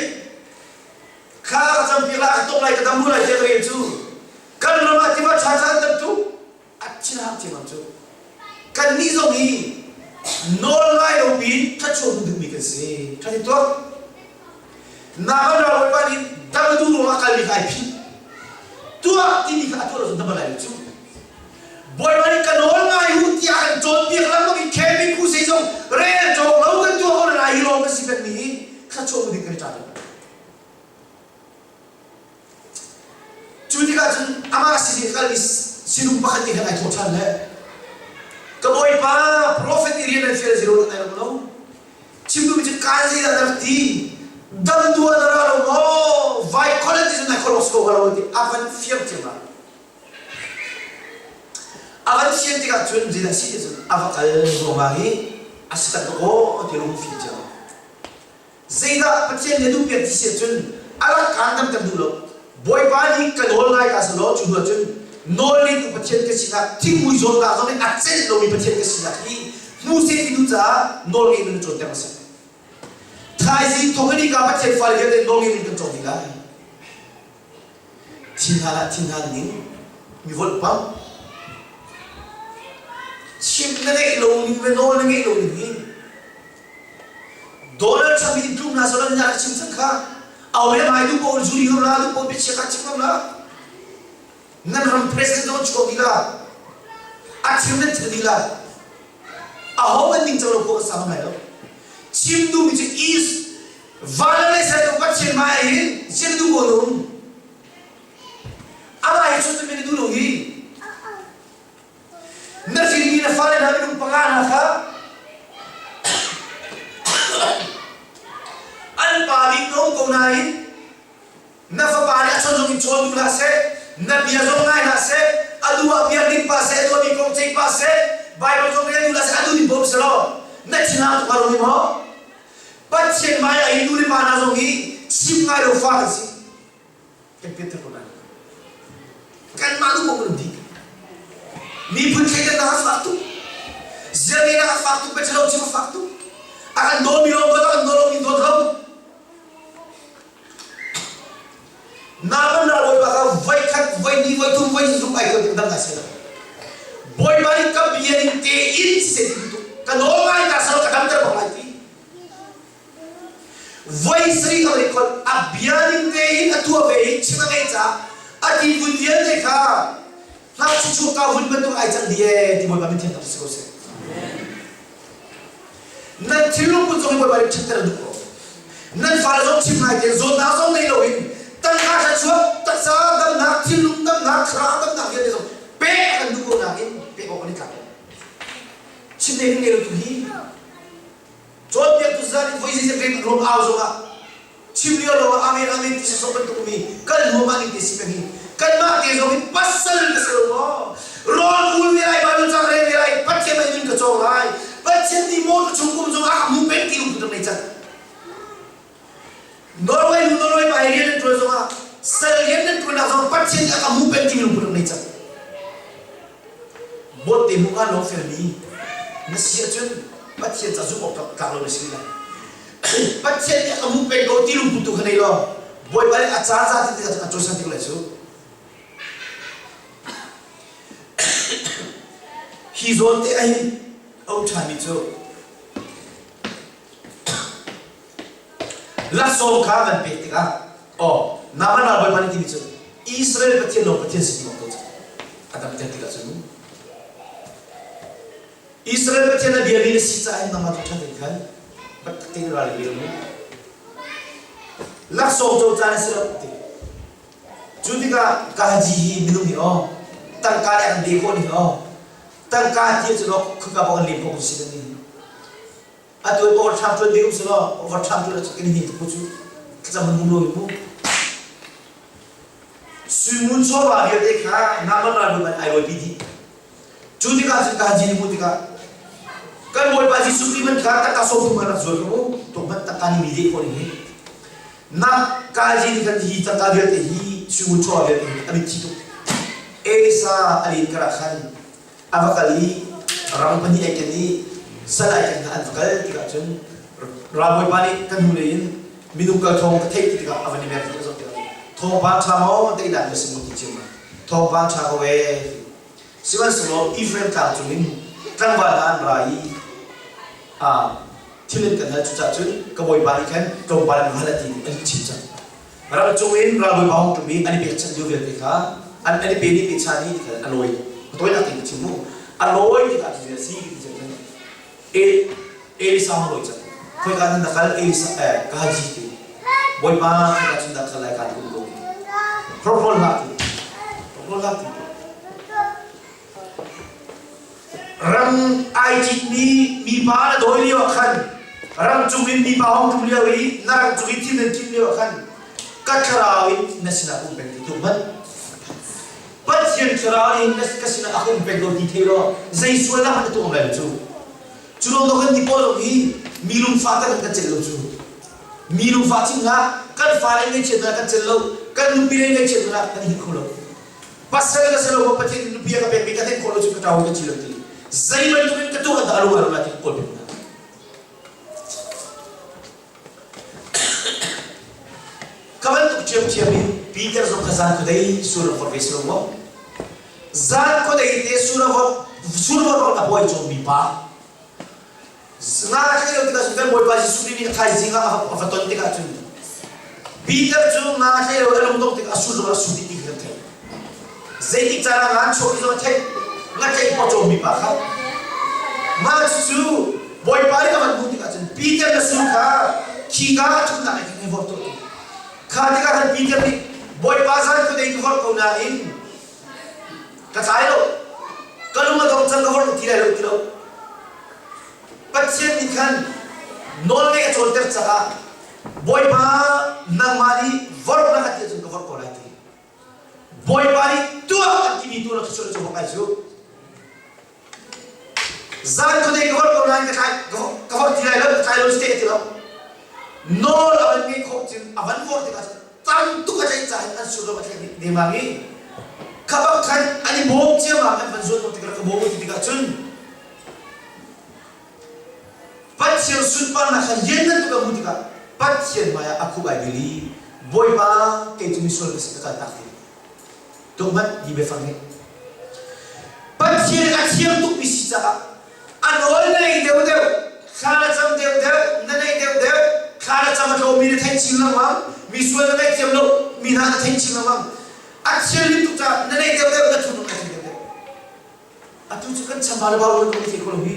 Kha ka campiak lai, ka tuk lai, ka dam lai tiah ka rel cu kan ram ah tiva ṭha caan tam tuk a thinhang ciammam cu kannih zong hi nawl ngai lo piin thluachuah hmu duhmi kan si. Ṭha ti tuah. Naaman ralbawipa nih dam duh ruangah kalmi kha ai phih. Tuah timi kha a tuah lo cun dam lai lo cu. Bawipa nih ka nawl ngai u tiah kan cawnpiak lengmang i camping khu sei zong rel cawk lo kan tuah ko na hi lawng kan si pengmi hi thluachuah hmu ding kan i ṭa lo. Cu tikah cun amah sin i kal i sinum pakhat nih khan ai thawh ṭhan le ka bawipa profet i rian an fial zero na ngai lo chim duhmi cu kaan zeidah na rak ti dam tu ah na ra lo maw vai kholh ti cun nai kholh awk si ko hnga lo ti a van fiang ciammam a van fian tikah cun zeidah si ti cun a va kal ruangah hi a si tak tuk aw ti lung fim ciammam Zeidah Pathian nih a duhpiak ti si ahcun a rak kaan damter duh lo. Bawipa nih ka nawl ngai ka si law cu hnu ahcun nawl ngeitu Pathian ka sinak thingmui zawnnak zong nih a celh lomi Pathian ka sinak hi hmu seh ti duh caah nawl ngei nun a cawnter a si. Thaizing thawk in hika Pathian fale vialte nawl ngei nun kan cawng dih lai. Thinhan ah thinhan ning mi volhpamh chimh na ngeih lo ning le nawl na ngeih lo ning hi Donald Trump hi tlum hna sawh nan chim cang kha au le mai duh pawl zuri ngam la duh pawl biachia kha chim ngam la nan ram president zong chuak dih la a thil nan thil dih la a ho man ning cang lo ko ka sang lai lo chim duhmi cu is van le sai to Pathian hmai hin zin duh ko num amah hi chun tu min duh lo hi Na hrinmi na fale hna minung panga hna kha an pa bik na um ko nain na fapa nih a chawn zong in chawn duh hlah seh, na bia zong ngai hlah seh, a duh ah bia ning pah seh, a tuahmi kong ceih pah seh, Bible zong rel duh hlah seh, a duh ning bawm selaw na thinhang tuk hnga lo hme maw? Pathian hmai ah hi nu le pa hna zong hi chim ngai lo fa kan si. Kan pianthar ko lai. Kanmah nu kan um dih. Miphun thleidannak a fak tuk. Ziarngeihnak a fak tuk, biaṭhalo chim a fak tuk. A kan dawmi lawng dawt, a kan daw lomi dawt lo. Naaman ralbawipa kha voikhat, voihnih, voithum, voihnih ai tuan tik dang ngai seh. Bawipa nih ka bia ning tein siseh ti tuk. Ka nawl ngai ta sal ka damter bak lai ti. Voi sarih ka record a bia ning tein a tuah ve i chim a ngeih caah a ti vun vialte kha ngakchia chuak ka vun bantuk ai cang dih ee ti Bawipa min thiang tak si ko seh. Nan thinlung put zong hi Bawipa nih ṭhatter a duh ko. Nan fale zong chim ngai tein zawtnak zong nei loin tangka thluachuah, taksa damnak, thinlung damnak, thlarau damnak vialte zong pek a kan duh ko nain pek awk an i tlak lo. Chim ding ngei lo tu hi cawnpiaktu zan in voi zeizat rian rom au zongah chim lio lo ah amen amen ti sawsawh bantuk mi kan huam ah ning te si peng hi kanmah te zong hi pasal ka si lo maw rawl ul ve lai Bible cang rel ve lai Pathian mei nun ka cawng lai Pathian nih maw ka chung kum zong ah ka hmu peng ti lungput rak nei cang Norway nu Norway pa he rian nan ṭuan zongah sal rian nan ṭuannak zong Pathian nih a ka hmu peng ti lungput rak nei cang Bawt te hmuh ah lawng felmi na si ahcun Pathian ca zumh awk tlak lo na si lai. Pathian nih a ka hmuh peng ko ti lungput tu kha nei law Bawipa nih a caan za ti tikah a cawisan ti ko lai cu. Hi zawn te ahhin a um ṭhanmi cu Laksawng kha kan pek tikah aw Naaman ralbawipa nih timi cu Israel Pathian lawng Pathian si ti bak ko cu a damter tikah cun Israel Pathian a biami na si caah hin nangmah cu ṭhat in khan biatak tein ral i pe mu. Laksawng co caan a si lo ti. Cu tikah gaji hi minung hi aw tangka nih a kan ve khawh ning aw tangka ti cu khuka bak an lem khawh si kan ni. Atu overtime ṭuan ding um si law overtime ṭuan ahcun kan i hne tuk cu thlacam an hmu lo hi mu. Suingun chawva vialte kha Naaman ralbawi man ai rawipi dih. Cu tikah cun ka haji hmuh tikah kan Bawipa Jesuh Khrih man kha takka 30 an rak zuar ko mu tuk hmanh takka nih mi deh khawh ning hi. Na ka haji nih khan hi tangka vialte hi suingun chawva vialte hi a mitthi tuk. Elisa a len karah khan a va kal i rang pahnih ai ken i sal ai ken hna an va kal tikah cun ralbawipa nih kan hnulei in minung kal thawng ka theih ti tikah a van i mer ti a zoh tikah thawngpang ṭha maw teinak na si maw ti cio ma thawngpang ṭha ko ee sihmanhsehlaw Ephraim tlang cungin tlangval hna an ra i thil an kan hal cucaah cun ka bawipa nih khan tlawmpal an hal a ti an chim cang Ram cung in ralbawipa hong ṭum i an i pekchanh lio vialte kha an an i pe nih pechan i tikhan a lawi. A tawinak tein ka chim mu. A lawi tikah cu a si ti cun Elisa hong lawi cang. Khoika nan na kal Elisa eh Gaji ti. Bawipa khoika cun dah kal lai kaan kum ko. Hrokhrol hlah ti. Hrokhrol hlah ti. Ram ai citmi mipa na dawi lio ah khan ram cung in mipa hong ṭum lio i na rang cung i thil nan timh lio ah khan ka thlarau in na sinah um peng ti tuk hmanh Pathian thlarau in ka sinah a um peng ko ti thei law zei sualnak hmanh na tuah lai lo cu cu lawng lo kan ti pawl zong hi mi lungfah tak kan celh lo cu mi lungfah cing hlah kan fale ngaihchiat hna kan celh lo kan nupi le ngaihchiat hna kan hin kho lo Pasal ka si lo Pathian nupi a ka pekmi ka theih khawh lo cu ka ṭau ka ci lo ti. Zei bantuk in ka tuah dah alu alu ti kawl pek hna. Ka bantuk ṭhiamṭhiam in Peter zong kha zan khuadei sur a vorh ve si lo maw? Zan khuadei te sur a vorh sur vorh a bawi cawmmi pa Nga a tlei lo tikah cun kan Bawipa Jesuh Khrih nih a thaizing ah a va ton tikah cun Peter cu nga a tlei lo a lungdongh tikah a sur zong a sur dih ti kha kan theih. Zeitik caan ah nga an chuah ti zong a theih. Nga tlaih pawcawmmi pa kha. Mah cucu Bawipa nih a van hmuh tikah cun Peter na sur kha khika a ṭhutnak ah khin hei vorh tuah ti. Kha tikah khan Peter nih Bawipa zan khuadei ka vorh ko nain ka tlai lo. Ka lung a dong cang ka vorh ti lai lo ti lo. Pathian nih khan nawlngeih a cawnter caah Bawipa nangmah nih vorh na ka ti ahcun ka vorh ko lai ti. Bawipa nih tuah an timi tuah cu cu bak ai cu. Zan khuadei ka vorh ko nain ka tlai ka vorh ti lai lo ka tlai lo si te ti lo. Nawl a van ngeih khawh cun a van vorh tikah cun tam tuk a tlaih caah an sur lo a tlaih dengmang i. Kha bak khan an i bawm ciammam an van zuan tik ka bawm ti tikah cun Pathian sunparnak kha lianngan tuk a hmuh tikah Pathian hmaiah a khuk ai dil i Bawipa kei cu misual ka si ka kaltak ti. Tuk hmanh hi biafang hi. Pathian a thiam tukmi si caah a nawl na ngei deuhdeuh, thla na cam deuhdeuh, na neih deuhdeuh, thla na cam a tlawmmi na theih chin lengmang, mi sual na ngaihthiam lo mi hna na theih chin lengmang. A thianhlim tuk caah na neih deuhdeuh, na thurhnawm na theih deuhdeuh. Atu cu kan chambau le bau lo kan i thei kho lo hi.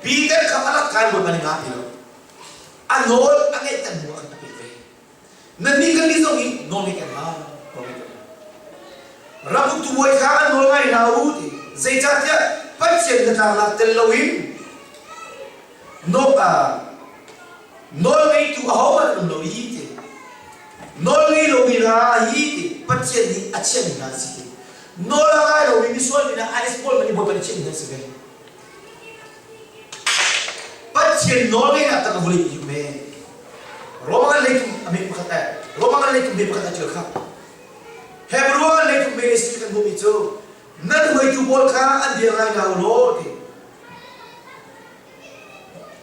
Peter kha a rak kai bawipa nih nga ti lo. A nawl a ngeih tan hnu ah khan a pek ve. Nannih kan nih zong hi nawl ngeih kan hau. Nawl ngeih kan hau. Ram uktu bawi kha an nawl ngai hna u ti. Zeicahtiah Pathian hnatlaknak tel loin nawl ngeitu ahohmanh an um lo i ti. Nawl ngei lomi hna hi ti Pathian nih a chiahmi hna an si ti. Nawl a ngai lomi misual mi hna IS pawl hmanh nih Bawipa nih chiahmi hna an si ve. Pathian nawl ngeihnak tak a vulei pi me. Roma ngan leitung a min pakhat eh Roma ngan leitung me pakhat a ṭial kha. Hebrew ngan leitung me le kan hmuhmi cu nan hruaitu pawl kha an bia ngai hna u law ti.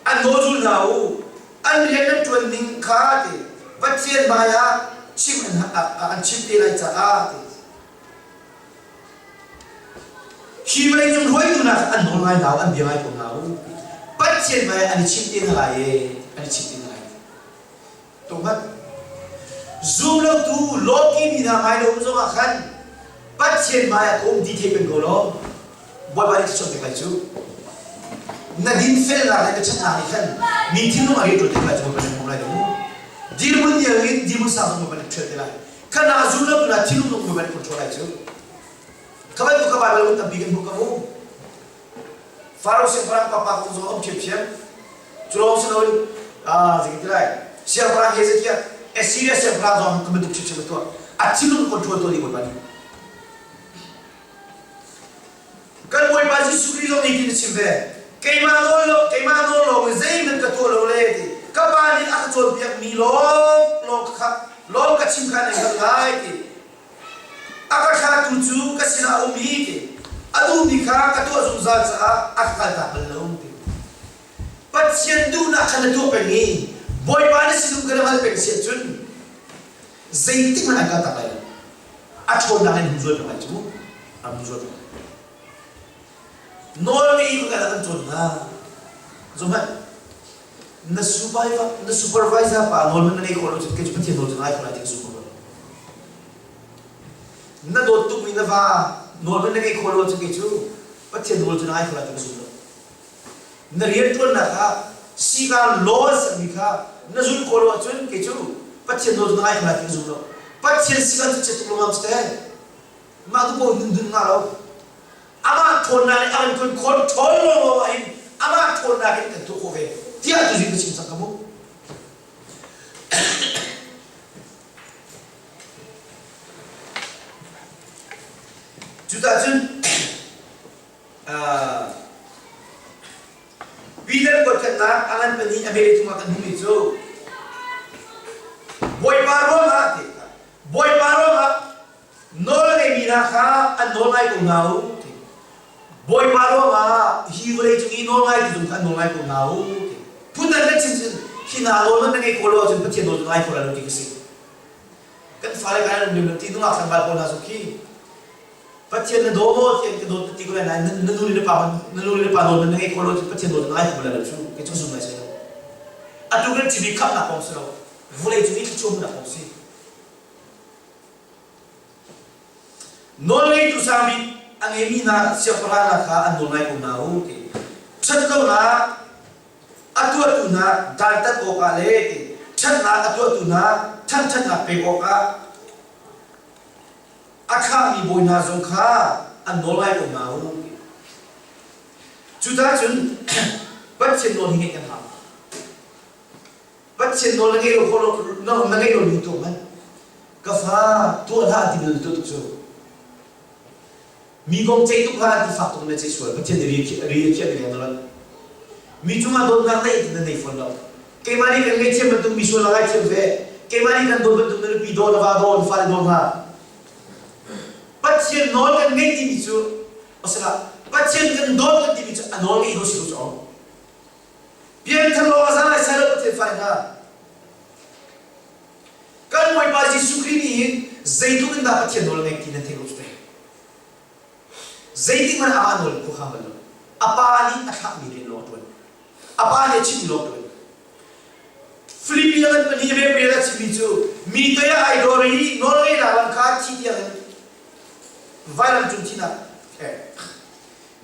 An nawl zul hna u. An rian nan ṭuan ning kha ti Pathian hmai ah chim an, an chim te lai caah ti. Hi vawleicung hruaitu hna kha an nawl ngai hna u, an bia ngai ko hna u. Pathian hmai ah an i chim te hna lai e, an i chim te hna lai. Tumat. Zum lotu lawki mi hna ngai lo um zongah khan Pathian hmai ah ka um ti thei peng ko law Bawipa nih thluachuah pek lai cu. Na dinfelnak le na ṭhatnak nih khan mi thinlung a rianṭuan te lai cu Bawipa nih hmu lai lo mu. Dirhmun niam in dirhmun sang zong Bawipa nih ṭhial te lai. Kha na zum lotu na thinlung zong Bawipa nih control lai cu. Kha bantuk kha Baibal um tampi kan hmuh ka mu. Faro siangpahrang papa kong zong a um ṭhiamṭhiam. Cu lawng si loin zeitin ti lai siangpahrang Hezekiah Assyria siangpahrang zong ka bantuk ṭhiamṭhiam a tuah. A thinlung control tuah dih Bawipa nih. Kan Bawipa Jesuh Khrih zong nih tin a chim ve. Keimah nawl lo, keimah nawl lawng in zeihmanh ka tuah lo le ti. Ka Pa nih a ka cawnpiakmi lawng lawng kha lawng ka chim kha nan hngalh lai ti. A ka thlahtu cu ka sinah a um i ti. A duhmi kha ka tuah zungzal caah a ka kaltak bal lo ti. Pathian duhnak kha na tuah peng i Bawipa na sinum ka na hngalh peng si ahcun zeitik hmanh an kaltak lai lo. A ṭhawnnak in hung zual peng lai cu. An hung zual peng lai. Nawl ngei kha kan cawn hna. Zohhmanh. Na supervisor, na supervisor pa nawl na ngei khawh lo cun kei cu Pathian nawl cu ngai khawh lai ti ka zum ko. Na dawt tukmi na va nawl na ngei khawh lo cun kei cu Pathian nawl cu ngai khawh lai ti ka zum lo. Na rianṭuannak ah sikaan law an sermi kha na zulh khawh lo ahcun kei cu Pathian nawl cu na ngai kho lai ti ka zum lo. Pathian sikaan cu chiat tuk lawmam si te. Mah tu paoh nun dun hnga lo. Amah ṭhawnnak nih a kan kun control law in amah ṭhawnnak in kan tuah khawh ve tiah tuzing ka chim cang ka mu. Cucah cun Peter kuatkhatnak a ngan pahnih a mele cungah kan hmuhmi cu Bawipa ruangah ti Bawipa ruangah nawl a ngeimi hna kha an nawl ngai ko hna u ti Bawipa ruangah hi vawlei cung i nawl ngai tu zong kha an nawl ngai ko hna u ti phundang kan chim cun hi hna nawl man na ngei khawh lo ahcun Pathian nawl cu ngai kho lai lo ti ka si kan fale kan an um ti nungak tlangval pawl hna zong khi Pathian na daw maw tiah ka dawt ti ko lai nain na nu le na pa na nu le na pa nawl na ngei kho lo cu Pathian nawl na ngai kho lai lo cu kei cu zum lai sai lo. Atu kan chimmi khamhnak kong si lo vulei cung i thluachuahnak kong si. Nawlngeitu sang bik a ngeimi hna siangpahrang hna kha an nawl ngai ko hna u ti. Ṭhatlonak a tuahtu hna dantat awkah le ti ṭhatnak a tuahtu hna thangṭhatnak pek awkah A thlahmi bawi hna zong kha an nawl ngai ko hna u. Cucaah cun Pathian nawl hi ngeih kan hau. Pathian nawl na ngei lo khawh lo na ngei lo ning tuah hmanh. Ka fa tuah hlah ti na tuah tuk cu. Mi kong ceih tuk hlah ti fak tuk na ceih sual. Pathian nih ri a khiah mi leng na lonh. Mi cungah dawtnak neih ti na nei fawn lo. Keimah nih kan ngaihthiam bantuk mi sual a ngaithiam ve. Keimah nih kan dawt bantuk na nupi daw, na va daw, na fale daw hna. Pathian nawl kan ngeih timi cu asila Pathian kan dawt kan timi cu a nawl ngeih ko si ko cu. Pianthar lawng a za lai sai lo Pathian fale hna. Kan Bawipa Jesuh Khrih nih hin zeitluk in dah Pathian nawl a ngeih ti nan theih ko cu teh. Zeitik hmanh amah nawl in khuakhang bal lo. A pa nih a thlahmi rian lawng a ṭuan. A pa nih a chimmi lawng a ṭuan. Filipi ah kan pahnih ve pel a chimmi cu mi toi ah ai dor i nawlngeihnak lam kha thi tiang in vailam cung thihnak he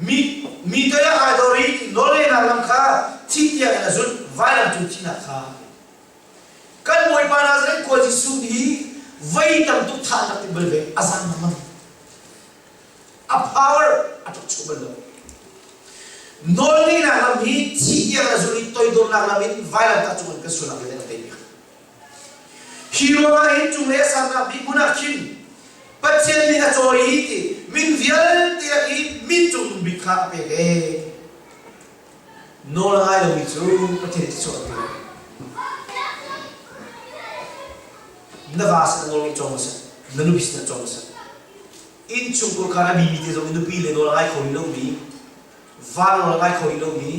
mi mi toi ah ai dor i nawlngeihnak lam kha thi tiang in a zulh vailam cung thihnak kha Kan Bawipa Nazareth khua Jesuh hi voi tam tuk thah rak ti bal ve a zang lengmang. A power a tuk chuh bal lo. Nawlngeihnak lam hi thih tiang a zul i toidornak lam in vailamtah cung in kan sualnak vialte kan tei piak. Hi ruangah hin cunglei a sannak bik hmun ah khin Pathian nih a cawi i ti min vialte lak i min cungnung bik kha a pek ee. Nawl a ngai lomi cu Pathian thluachuah an pe lo. Na va sin nawl ngeih cawng a si, na nupi sin cawng a si. Innchungkhar kha a bimi te zong i nupi le nawl a ngai kho rih lomi, va nawl a ngai kho rih lomi,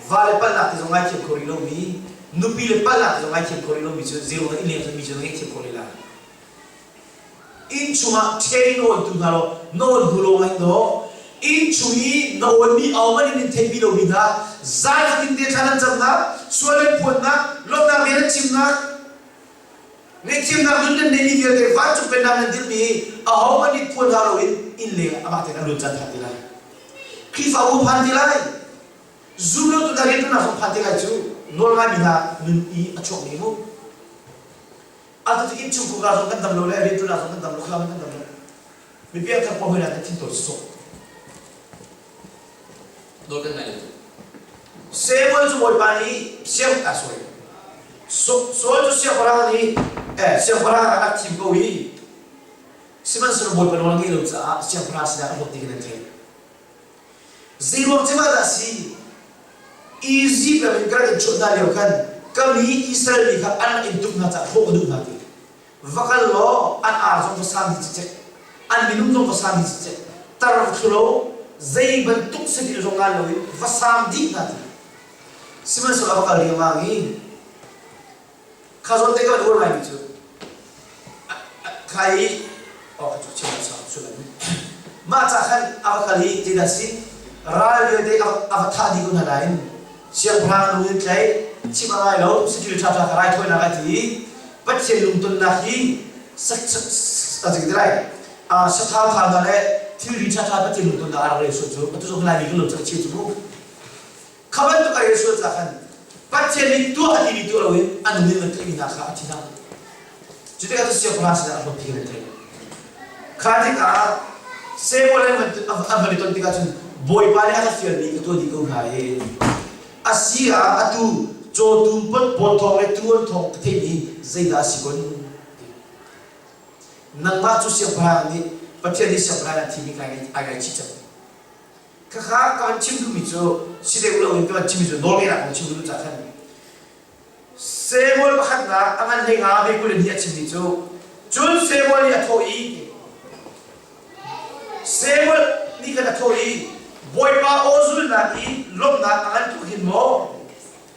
va le palhnak te zong ngaithiam kho rih lomi, nupi le palhnak te zong ngaithiam kho rih lomi cu zero na innleng cun mi cu na ngaihthiam kho rih lai. Inn chungah ṭhen in awntu hna law na awn hnu lawng ah hin daw inn chung i na awnmi auman in in theihpi lomi hna zan fatin te thla nan camnak sual nan phuannak lawmhnak bia nan chimnak ngaihthiamnak nun nan neihmi vialte vancung pennak nan dirhmi hi ahohmanh nih phuan hna loin inn leng ah amah tein a luan caan phan ti lai Khrihfabu phan ti lai zumlotu hna rianṭuannak zong phan ti lai cu nawl ngaimi hna nun i a chuakmi mu Atu cu innchungkhar ka zong kan dam lo le rianṭuannak zong kan dam lo, khalam kan dam lo. Mi piangthar pawl hoi kan thin tawi sawsawh. Nawl kan ngai lo. Samuel cu Bawipa nih siang ah sorry. Saul cu siangpahrang nih eh siangpahrang a rak thim ko i sihmanhsehlaw Bawipa nawl a ngeih lo caah siangpahrang sinah a hlawt ti kan nan theih. Zeiruang cem ah dah si? Izipt ram in ka rak in chuah hna lio khan ka mi Israel mi kha an rak in tuk hna caah hrawh ka duh hna ti. Va kal law an ar zong va sam dih cikcek, an minung zong va sam dih cikcek, tar va thlu lo, zei bantuk satil zong ngan loin va sam dih hna ti. Sihmanhsehlaw a va kal riangmang i Kha zawn te ka van uar ngaimi cu kha i oh cu chim sa sulam mah ca khan a va kal i zeidah si ral vialte a va thah dih ko hna nain siangpahrang nu in tlai chim a ngai lo saṭil ṭha ṭha kha raithawinak a ti i Pathian lungtonnak hi a lai sathau thau hna le thilri ṭha ṭha Pathian lungtonnak a rak rel sual cu atu zong Laimi kan lo cang cheu cu mu Kha bantuk a rel sual ca khan Pathian nih tuah a timi tuah loin a nun in an theihmi hna kha a thi hna. Cu tikah cu siangpahrang sinah a hlawt ti kan theih. Kha tikah Samuel an van i ton tikah cun Bawipa nih a ka fialmi ka tuah dih ko hna i a si ah atu cawtum pot pawl thawng le tuu an thawng ka theihmi zeidah a si kun? Nangmah cu siangpahrang nih Pathian nih siangpahrang an thimi kai ai ngaichih cang. Khakha ka van chim duhmi cu si deuh loin ka van chimmi cu nawlngeihnak kong chim duh cah khan Samuel pakhatnak a ngan hlei nga ve 22 a chimmi cu cun Samuel nih a thawh i Samuel nih khan a thawh i Bawipa aw zulnak i lawmhnak a ngan tuk hin maw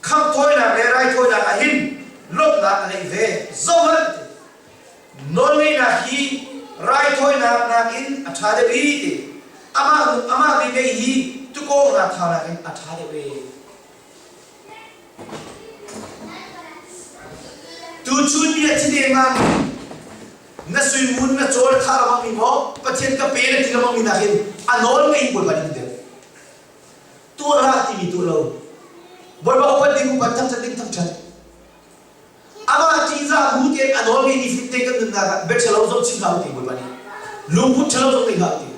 khamhthawinak le raithawinak ah hin lawmhnak a ngeih ve zohhmanh Nawlngeihnak hi raithawinak nakin a ṭha deuh i ti amah amah mi ngeih hi tukawngnak thau nakin a ṭha deuh e. Tuchun mi a thi dengmang na suimun na cawl thah lengmang mi maw Pathian ka pe na ti lengmang mi nakin a nawl ngei Bawipa nih deuh. Tuah hlah timi tuah lo. Bawipa upat ding upat thangṭhat ding thangṭhat. Amah ṭihzah bu tein a nawl ngeimi fimte kan nunnak ah bia ṭhalo zong chim hlah u ti Bawipa nih lungput ṭhalo zong ngei hlah u ti.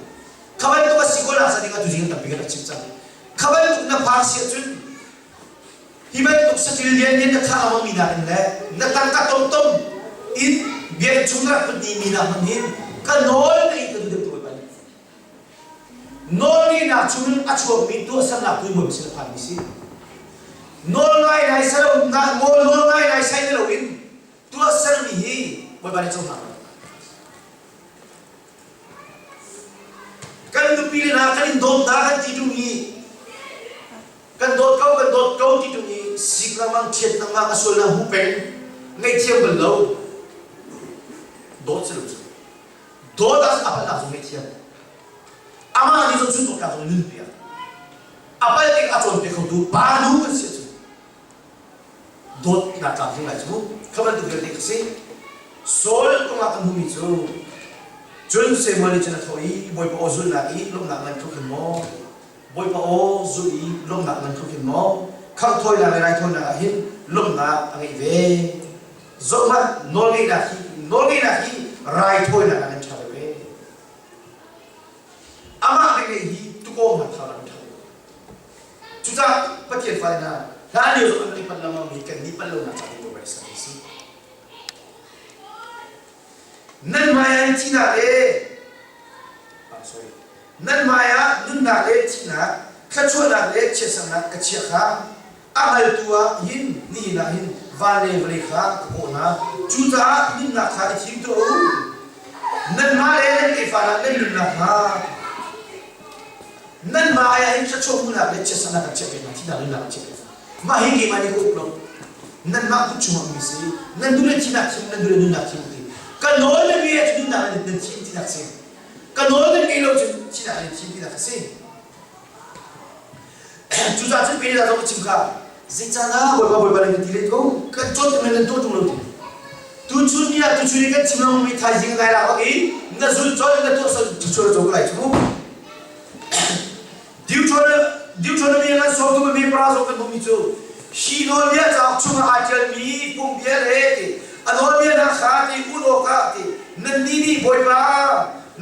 Kha bantuk a si ko nak ding atu zing tampi kan rak chim cang. Kha bantuk na phak si ahcun hi bantuk saṭil lianlian na thah lengmang mi nakin le na tangka tomtom in biakinn chung na rak put mi nak hmanh hin ka nawl na in ka duh deuh ti Bawipa nih. Nawlngeihnak chungin a chuakmi tuahsernak tu Bawipa sin a phanmi si. Nawl ngai nai salo nawl ngai nai sai na loin Tuahsermi hi Bawipa nih cohlang lo. Kan nupi le hna kan in dawt hna kan ti ṭung i kan dawt ko kan dawt ko ti ṭung i sik lengmang ṭhiat lengmang a sualnak hmu peng ngaihthiam bal lo dawt si lo cu dawt ah a palhnak zong ngaihthiam amah nih cun cu dawtnak zong nun piak a pal tik a cawnpiak khotu pa nu kan si ahcun dawtnak tlamtling lai cu kha bantuk vialte kha si Saul kongah kan hmuhmi cu cun Samuel nih cun a thawh i Bawipa aw zulhnak i lawmhnak nan tluk hin maw Bawipa aw zulh i lawmhnak nan tluk hin maw khangh thawinak le raithawinak ah hin lawmhnak a ngeih ve zohhmanh nawlngeihnak hi nawlngeihnak hi raithawinak ah nan ṭha ve amah ngeih hi tukawm hna thau nan ṭha ve Cucaah Pathian fale hna, hlanlio zong an i panh lengmangmi kan nih panh lonak ca ding Bawipa nih a si. Nan hmaiah in thihnak le ah, sorry. Nan hmaiah nunnak le thihnak, thluachuahnak le chiatsernak ka chiah kha a hngaltu ah hin nihin ah hin van le vawlei kha ka kawh hna. Cucaah nunnak kha i thim tuah u. Nanmah le nan tefa hna nan nunnak hnga Nanmah ai ah hin thluachuah hmuhnak le chiatsernak kan chiah pek hna, thihnak nunnak kan chiah pek hna. Mah hi keimah nih ka uk lo. Nanmah kut chungah ummi si. Nan duh le thihnak thim, nan duh le nunnak thim ti. Ka nawl nan ngei ahcun nunnak nan nan thim tinak si. Ka nawl nan ngei lo cun thihnak nan thim tinak a si. Cucaah cun Peter zong a chim kha, Zeicahdah Bawipa Bawipa nan ti len ko? Kan cawn tung nan tuah tung lo ti. Tuchun ni ah tuchun i kan chim lengmang mi thaizing ngai lak i na zul colh na tuah sol tuchun a co ko lai cu. Deuteronomy ngan sawmtu mi para zong kan hmuhmi cu hi nawlbia cauk chungah aa ṭialmi phungbia le ti a nawlbia hna kha ti un awkah ti nannih nih Bawipa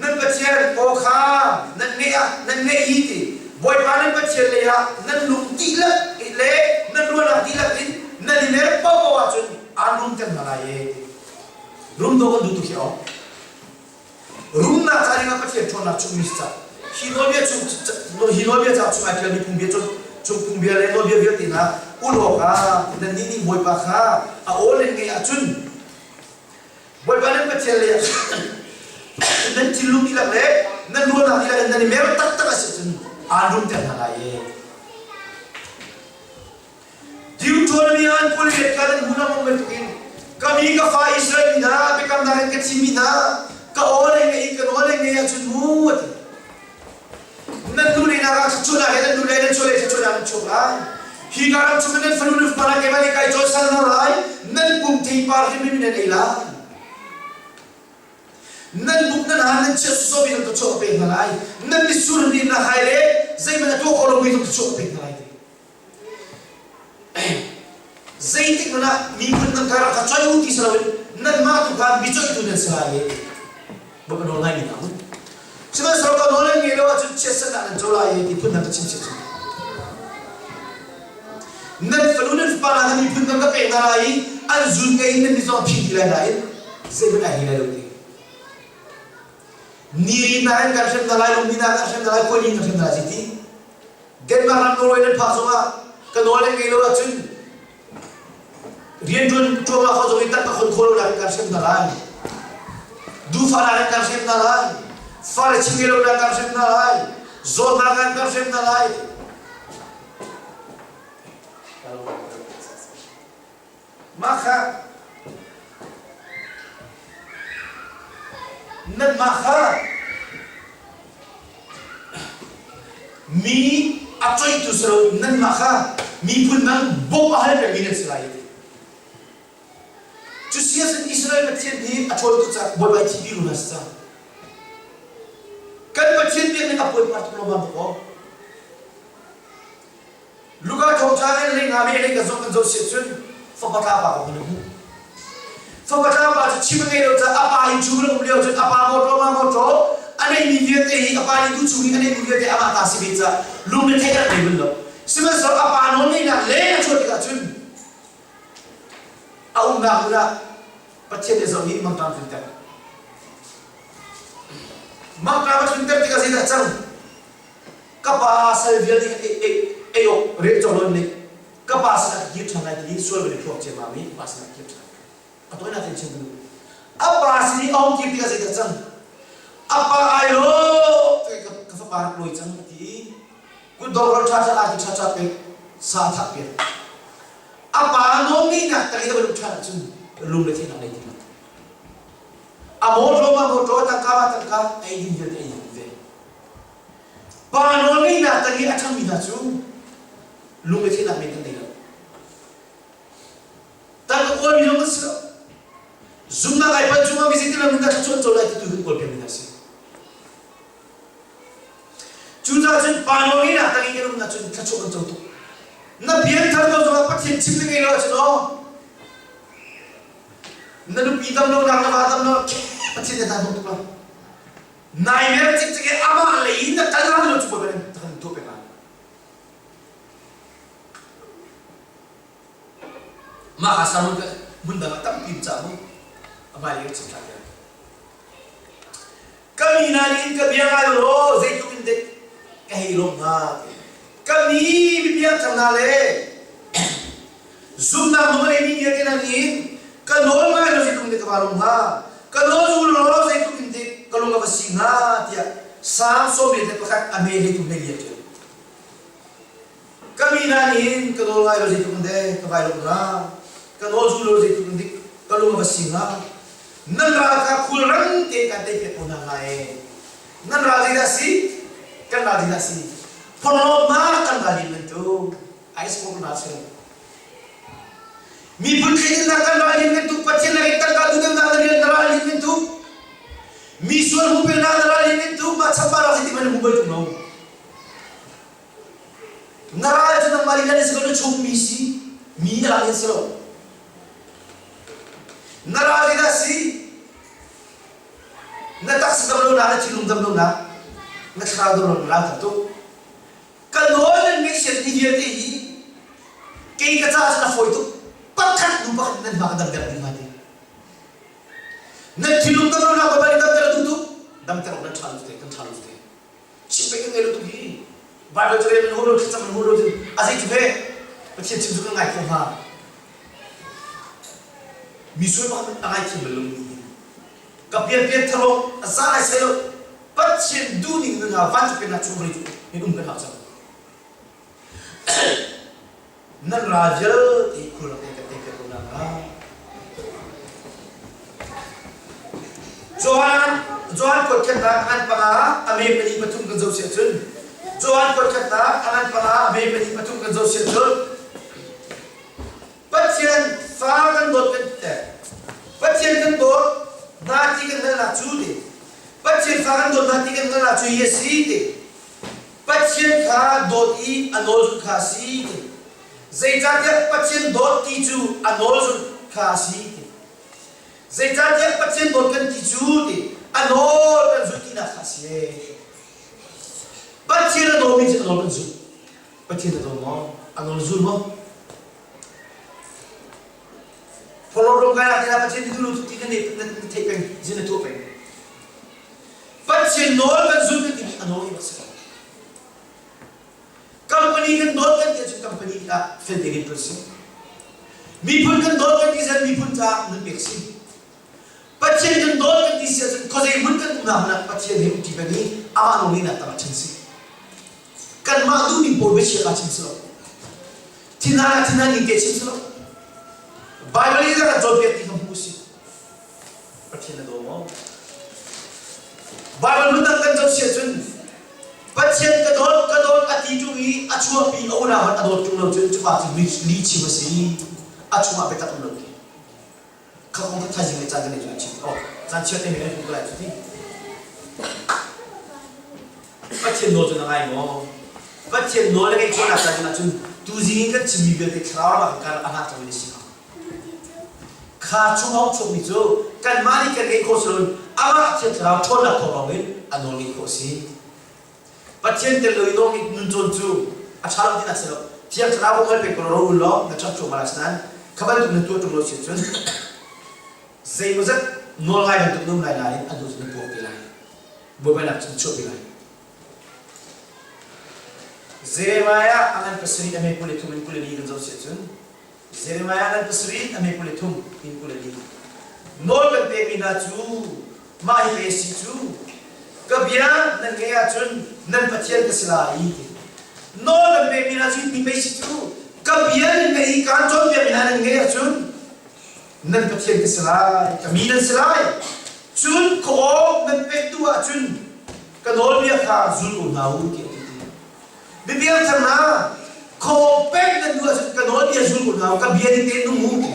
nan Pathian aw kha nan ngeih ah nan ngeih hi ti Bawipa nan Pathian lei ah nan lung dihlak le nan ruahnak dihlak in nan i mer paohpaoh ahcun aan rumter hna lai e rum dawh kan duh tuk hi awk Rumnak ca dingah Pathian ṭhawnnak chungmi si cang. Hi nawlbia chung hi nawlbia cauk chung ai ṭialmi phungbia cu chung phungbia le nawlbia vialte hna ulh awkah nannih nih Bawipa kha a aw nan ngaih ahcun Bawipa nan Pathian lei ah nan thinlung dihlak le nan ruahnak dihlak in nan i mer taktak a si ahcun aan rumter hna lai e. Deuteronomy ah an kul let kha nan hmu lengmang bantukin ka mi ka fa Israel mi hna biakamnak in ka thimmi hna ka aw le ngei ka nawl le ngei ahcun mu a ti. Nan nu le nak ah thluachuahnak he nan nu le nan chuah le thluachuahnak nan chuak lai. Hi ka ram chung nan fanu nan fapa hna keimah nih kai cawisal hna lai. Nan pum theipar hrimhrim in nan ei lai. Nan buk nan han nan chiah sawsawh mi nan ka chuah ka pek hna lai. Nan mitsur nih na hai le zeihmanh a tuah khawh lomi zong ka chuah ka pek hna lai. Zeitik hmanh ah miphun nan kar ah kha choi u ti si loin nanmah tu kha mi choihtu nan si lai i Bawipa nawl ngaimi hna u. Sihmanhsehlaw ka nawl nan ngei lo ahcun chiatsernak nan co lai i ti phun nan ka chim chih cu. Nan fanu nan fapa hna nan miphun nan ka pek hna lai i an zun ngei in nan mit zong a phih ti lai nain zeihmanh ai hei lai lo ti. Ni ri hna in kan hrem hna lai, lungni hna kan hrem hna lai, khuali kan hrem hna lai ti. Denmark ram Norway nan phak zongah ka nawl an ngei lo ahcun rianṭuan ṭuama kho zong in tak ka khon khawh lo nak in kan hrem hna lai. Duhfahnak in kan hrem hna lai. Fale chim ngei lo nak kan hrem hna lai. Zawtnak in kan hrem hna lai. Mah kha nanmah kha mi a coihtu si lo nanmah kha miphun dang bawmh a hal pengmi nan si lai. Cu si ahcun Israel Pathian hi a ṭhawn tuk caah Bawipa i thih dih hna si cang. Kan Pathian biakinn a puanpar tuk lawmmam bak aw. Luka thawngṭha in lei nga me lei kan zoh kan zoh siah cun fapa tlapa kong kan hmuh. Fapa tlapa cu chim a ngei lo caah a pa hi cu um lio cun a pa mawṭaw ma mawṭaw a neimi vialte hi a pa nih tu chung i a neimi vialte amah ta si ve caah lungre theih a rak nei bal lo. Sihmanhsehlaw a pa nawl ngeihnak leng a chuah tikah cun a umnak hmun ah Pathian nih zoh hi mangṭam tlunter. Mangṭam a tlunter tikah zeidah a cang? Ka pa sal vialte kha ei awk rel cawk lo nih ka pa sinah ka kir ṭhan lai ti sual van i phuak ciammam i pa sinah kir ṭhan. A tawinak tein chim ka duh. A pa sin i a hung kir tikah zeidah cang? A pa ai lo ka fapa rak lawi cang a ti i kutdong ral ṭha ṭha aa ti ṭha ṭha pek sa a thah piak. A pa nawlngeihnak tang i a va luh ṭhan ahcun lung le theihnak nei ti lo. A mawṭaw ma mawṭaw, a tangka ma tangka, a ei ding vialte ei ding ve. Pa nawlngeihnak tang i a ṭhangmi hna cu lung le theihnak men kan nei lo. Tangka kawlmi zong kan si lo. Zumnak ai pan cungah mi zeitin lam in dah thluachuah an co lai ti tu kan kawl piakmi hna si. Cucaah cun pa nawlngeihnak tang i kan um ahcun thluachuah kan co tuk. Na pianthar ko zongah Pathian chim na ngei lo ahcun aw na nupi dam lonak na va dam lo Pathian na hna hnawh tuk lo. Nai mer cikcek i amah lei in na kal ran lo cu bawi kan tuah peng lai. Mah kha sermon ka hmun dang ah tampi ca mu a hmailei ka chim ṭhan tiang. Ka mi hna nih ka bia ngai law zeitluk in dek ka hei lawmh hnga. Ka mi bipiak thang hna le zumnak nung a neimi vialte hna nih ka nawl ngai law zeitluk in dek ka va lawmh hnga. Ka nawl zul law zeitluk in dek ka lung a va si hnga tiah Salm 91 a me hlei thum hlei li a ṭial. Ka mi hna nih hin ka nawl ngai lo zeitluk in dek ka vai lawmh hnga. Ka nawl zul lo zeitluk in dik ka lung a va si hnga. Nan ral kha khulrang tein kan teipiak ko hna hnga ee. Nan ral zeidah a si? Kan ral zeidah a si? Phorhlawtnak kan ral in bantuk ice ko kan ral si lo. Miphun thleidannak kan ral in bantuk Pathian lak in tangka duhdeuhnak na rian na ral in bantuk mi sual hupelnak na ral in bantuk mah chapar ah zeitik hmanh na hmu bal ṭung lo. Na ral cu nangmah lila na si ko na chung mi si mi na ral in si lo. Na ral zeidah si? Na taksa dam lonak, na thinlung dam lonak, na thlarau dam lonak na ral tam tuk. Ka nawl nan ngaihchiat ni vialte hi kei ka caah cun a fawi tuk. Pakhat hnu pakhat nan hma ka damter ding hnga ti. Nan thinlung dam lonak Baibal nih damter a duh tuk. Damter awk nan ṭha lo te, kan ṭha lo te. Chim pei kan ngei lo tuk hi. Bible cu rel nan huam lo, thlacam nan huam lo cun a zei cu ve? Pathian chim cu kan ngai kho hnga. Mi sual pakhat a ngaithiam bal lomi hi ka pian pian thar a za lai sai lo. Pathian duhning nun ha vancung pennak chung vawlei cu in um kan hau cang. Nan ral vialte khulrak in kan tei ko hna hnga. Johan Johan kuatkhatnak a ngan panga a me pali pathum kan zoh siah cun Johan kuatkhatnak a ngan panga a me pali pathum kan zoh siah cun Pathian fa kan dawt kan ti Pathian kan dawt hna ti kan hngalhnak cu ti Pathian fa kan dawt hna ti kan hngalhnak cu hi a si ti Pathian kha dawt i a nawl zulh kha a si ti. Zeicahtiah Pathian dawt ti cu a nawl zulh kha a si ti. Zeicahtiah Pathian dawt kan ti cu ti a nawl kan zulh tinak kha a si. Pathian a dawmi cu a nawl kan zulh. Pathian a daw maw? A nawl zul maw? Phorhlawt rawng kai ah tiah Pathian ti dulu ti na na theih peng, zin na tuah peng. Pathian nawl kan zulh kan timi a nawl hi bak si. Company kan dawt kan ti ahcun company ah fel tein ṭuan si. Miphun kan dawt kan ti zan miphun caah nun pek si. Pathian kan dawt kan ti si ahcun khuazei hmun kan umnak hmun ah Pathian he umṭi peng i amah nawlngeihnak tangah ṭhen si. Kanmah duhning pawl biachia kha chim si lo. Thinhan ah thinhan ning te chim si lo. Bible in kan cawnpiak ti kha hmu si. Pathian na daw maw? Bible hmun dang kan zoh si ahcun Pathian ka dawt ka dawt a ti ṭung i a chuahpi a unau hmanh a dawt ṭung lo cun cupa cu lihchim a si. A chungah biatak um lo ti. Kha kong kha thaizing le caan kan nei cu chim. Oh, caan chiat te mi kan hmu ko lai cu ti. Pathian nawl cu na ngai maw? Pathian nawl na ngeih khawhnak ca dingah cun tuzing in kan chimmi vialte thlarau ram ah kan a hngak cangmi na si hnga. Kha chung a um chungmi cu kanmah nih kan ngeih khawh si loin amah Thiang Thlarau ṭhawnnak thawng lawngin a nawl ngeih khawh a si. Pathian tel lo i nawl ngeih nun cawn cu a ṭha lo tinak si lo. Thiang Thlarau kong hal peng ko law ro ul law na ṭhang cuahmah lai asinain kha bantuk na tuah ṭung lo si ahcun zeimawzat nawl ngai bantuk na um lai nain a hnu cu na puak te lai. Buaibainak cu na chuahpi lai. Jeremiah a ngan pasarih a me 23 in 24 kan zoh si ahcun Jeremiah ngan pasarih a me 23 in 24. Nawl kan pekmi hna cu mah hi pei a si cu ka bia nan ngaih ahcun nan Pathian ka si lai ti. Nawl kan pekmi hna cu hi pei si cu ka bia nan ngaih i kaan cawnpiakmi hna nan ngaih ahcun nan Pathian ka si lai, ka mi nan si lai. Cun ka aw nan pek duh ahcun ka nawlbia kha zul ko hna u tiah a ti. Bibiang thar hna, ka aw pek nan duh ahcun ka nawlbia zul ko hna u, ka bia ning tein nung u ti.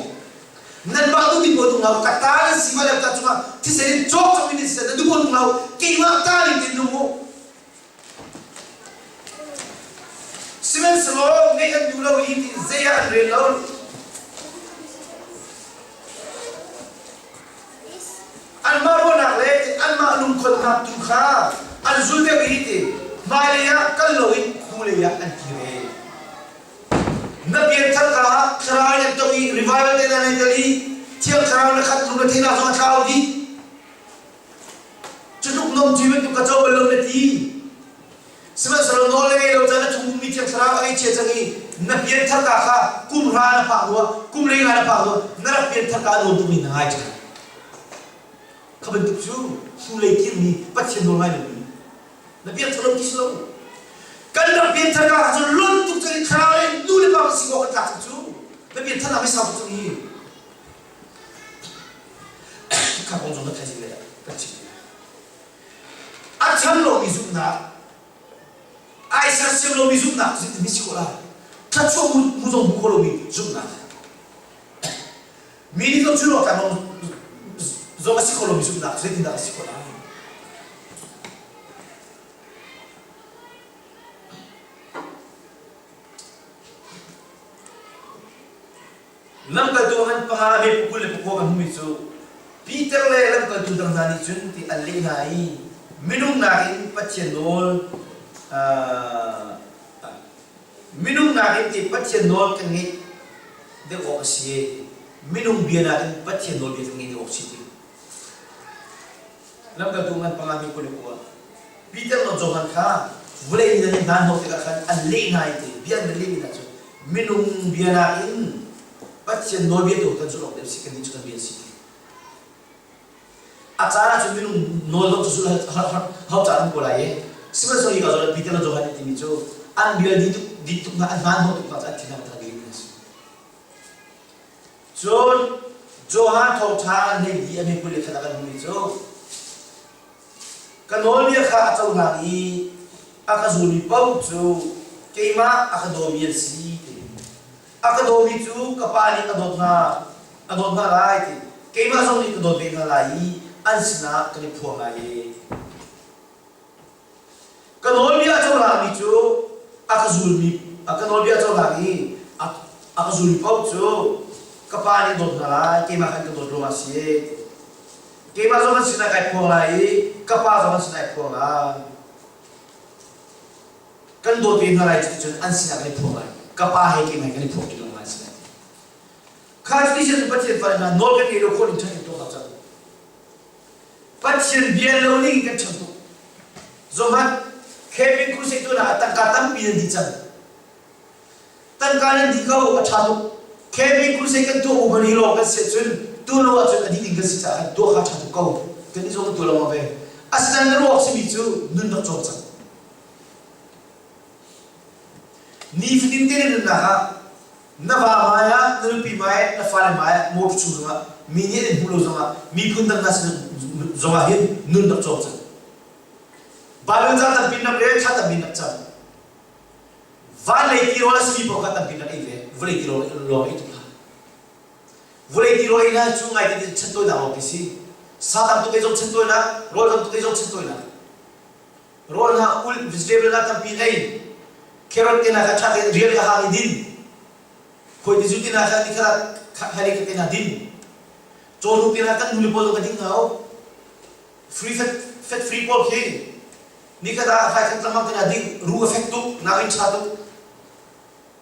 Nanmah duh mi pawl tung hlah u, ka ta nan si ma le ka cungah thisen in cawk cangmi nan si nan duh pawl tung hlah u, keimah ta ning tein nung u. Sihmanhsehlaw ngeih an duh lo i zei ah an rel lo. Anmah ruahnak le anmah lungkhonnak tu kha an zul deuh i ti hmailei ah kal loin hnulei ah an kir e. Na pianthar ka ah thlarau in an tok i revival te na nei tel i Thiang Thlarau na khat lung na theihnak zong a thlau dih. Cutluk nom ci bantuk ka co bal lo na ti. Sihmanhsehlaw nawl na ngei lo caan a chung ummi Thiang Thlarau a ngeichia cang i na pianthar ka kha kum hra na phak hnuah kum lei nga na phak hnuah na rak pianthar ka a nawn tukmi na ngai ṭhan. Kha bantuk cu hnulei kirmi Pathian nawl ngai lomi na pianthar lo ti si lo. Kan rak pianthar ka kha cu lon tuk cang i thlarau in nu le pa kan si awk kan tlak cu na pianthar nak i sau tuk cang hi. Kha kong zong na thaizing lei ah kan chim te lai. A chan lomi zumhnak, ai sersiam lomi zumhnak cu zeitin si khawh lai? Thluachuah mu zong hmu kho lomi zumhnak. Mi nih zong cu kan zong a si kho lomi zumhnak zeitindah a si khawh lai? Lamkaltu ngan panga le 20 le pakua kan hmuhmi cu Peter le lamkaltu dang hna nih cun ti an leh hna i minung nakin Pathian nawl minung nakin ti Pathian nawl kan ngeih deuh awk a si minung bia nakin Pathian nawl bia kan ngeih deuh awk a si ti Lamkaltu ngan panga mi 29. Peter le Johan kha vawlei nih nan hna hnawh tikah khan an leh hna i ti bia an leh mi hna cu minung bia nakin Pathian nawlbia tu kan zulh awk deuh si kannih cu kan bia si ti. A caan ah cun minung nawl dawh cu zulh hau caan an ko lai i sihmanhsehlaw hi ka zawn Peter le Johan nih timi cu an bia dih tuk dih tuk hna an hna hnawh tuk hna cu an thin a thang ding a si. Cun Johan thawngṭha an hei di a hmepul le khat a kan hmuhmi cu ka nawlbia kha a cohlang i a ka zulmi paoh cu keimah a ka dawmi an si ti. A ka dawmi cu ka Pa nih a dawt hna a dawt hna lai ti. Keimah zong nih ka dawt ve hna lai i an sinah kan i phuang lai i Ka nawlbia a cohlangmi cu a ka zulmi ka nawlbia a cohlang i a ka zulmi paoh cu ka Pa nih a dawt hna lai, keimah khan ka dawt ruangah a si. Keimah zong an sinah kai phuang lai i ka Pa zong an sinah ai phuang lai. Kan dawt ve hna lai cuticun an sinah kan i phuang lai. Ka Pa he keimah he kan i phuang ṭi lengmang lai sinah. Kha cuti cun Pathian fale hna nawl kan ngei lo khawh ning ṭhan in tuah hau cang. Pathian bia lo ning kan chang tuk. Zohhmanh, cabin crusade tuah ah tangka tampi nan dih cang. Tangka nan dih ko, a ṭha tuk. Cabin crusade kan tuah u bani lawng kan si ahcun tuah lo ahcun a dih ding kan si caah khan tuah kha ṭha tuk ko. Kan i zong kan tuah lo ve. Asinain na ruak simi cu nun rak cawk cang. Nifatin te na nunnak ah na va hmai ah, na nupi hmai ah, na fale hmai ah, motor chung zongah, mi nih an in hmuh lo zongah, miphun dang hna sin zongah hin nun rak cawng cang. Bible ca tampi nak rel, thla tampi nak cam. Van lei tirawl a simi paoh kha tampi nak ei ve, vawlei tirawl lawng ei tuk hlah. Vawlei tirawl ei hna cu ngai te chantawinak lawng ti si. Sa tam tuk ei zong chantawinak, rawl tam tuk ei zong chantawinak. Rawl hna ul vegetable hna tampi in ei. Carrot te hna kha ṭha tein rial ka hang i din. Khuaitizu te hna kha ni khat ah hai te hna din. Cawhnuk te hna kan nule pawl zong ka ding hna o. Free fat, fat free pawl khi ni khat ah fai khat lengmang te hna ding. Ru a fek tuk, nakin ṭha tuk.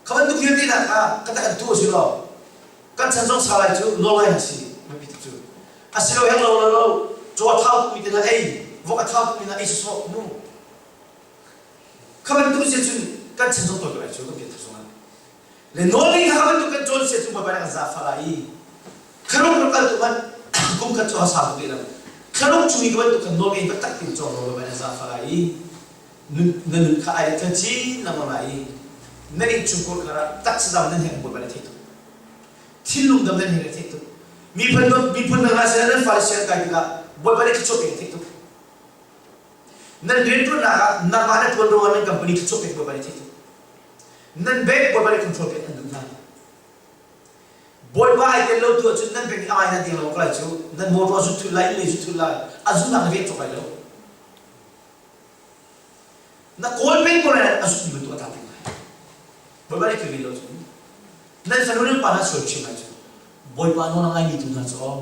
Kha bantuk vialte hna kha ka tak an tu a si lo. Kan chan zong sa lai cu nawl ngai hna si biapi tuk cu. A si lo heng lo lo lo caw a thau tukmi te hna ei, vok a thau tukmi hna ei sawsawh mu. Kha bantuk si cun kan chan zong tawi ko lai cu kan pianthar zongah. Le nawl ning kha bantuk kan cawn sia cu Bawipa nih kan zaangfah lai i kharum rak kal tu hmanh. Kum khat cu a sau tuk lehlam. Thlaruk chung i ka bantuk khan nawlngei taktak tin cawng law van a zafa lai i na nun kha ai thal chin lengmang lai i nan innchungkhar kar ah taksa dam nan heng bawipa na theih tuk. Thinlung dam nan heng na theih tuk. Miphun miphun dang hna sinah nan fale sian kai tikah bawipa nih thluachuah pek na theih tuk. Nan rianṭuannak ah nangmah na ṭuan ruangah nan company thluachuah pek bawipa nih theih tuk. Nan bank bawipa nih control pek an duh hna. Bawipa ai tel lo tu ahcun nan bank i a ngai nan ding lo ko lai cu. Nan motor a zut thul lai, inn lei zut thul lai. A zunak na vek cawk lai lo. Na kawl peng ko lai a zut mi bantuk a tla peng lai. Bawipa nih thil lo cun nan fanu nan pa hna sual chim lai cu. Bawipa nawl a ngaimi tu hna cu aw.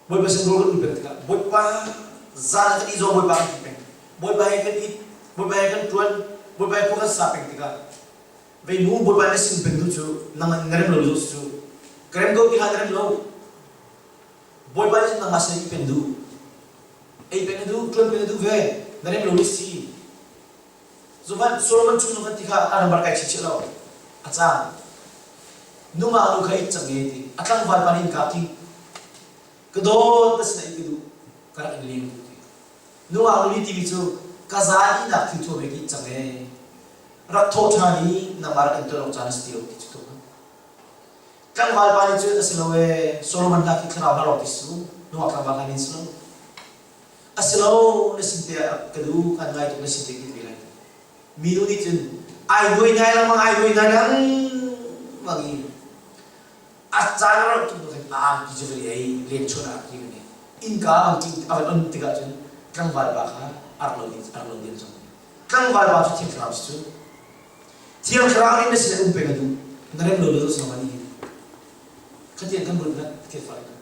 Bawipa sin rawl kan ul peng tikah Bawipa zan kan i zaw Bawipa kan ti peng. Bawipa he kan it, Bawipa he kan ṭuan, Bawipa he khua kan sa peng tikah vei mu Bawipa na sin peng tu cu nang na rem lo zo cu ka rem ko ti hlah na rem lo. Bawipa nih nangmah sin i peng duh. Ei peng na duh, ṭuan peng na duh ve, na rem lo ni si. Zuvan Solomon chung zong ti kha a rambar kai chichiah lo. A cang. Nungak nu kha it cang e ti. A tlangval pa nih ka ti. Ka dawt na sinah i ka duh. Ka rak in leng ti. Nungak nu nih timi cu ka zai inak thil thuam he ka it cang e. Rak thawh ṭhan i nangmah rak in ton awk caan a si ti lo ti cu tuk. Tlangval pa nih cun a si lo e, Solomon hna khi thlarau hna lawng ti su, nungak tlangval hna nin si lo. A si lo, na sin te ah ka duh, kan ngai tuk na sin te ki ve lai. Minu nih cun ai nuai nai lengmang, ai nuai nai lengmang i a caan a rauh tuk hnu khan a angki cu va ei len chuan a angki va innka a van a van on tikah cun tlangval pa kha a rak lo ding a rak lo diam cang. Tlangval pa cu thiang thlarau si cu. Thiang Thlarau nih na sinah um peng a duh. Na rem lo lo sama ni. Khatiang kan ruat hmanh Pathian fale kan.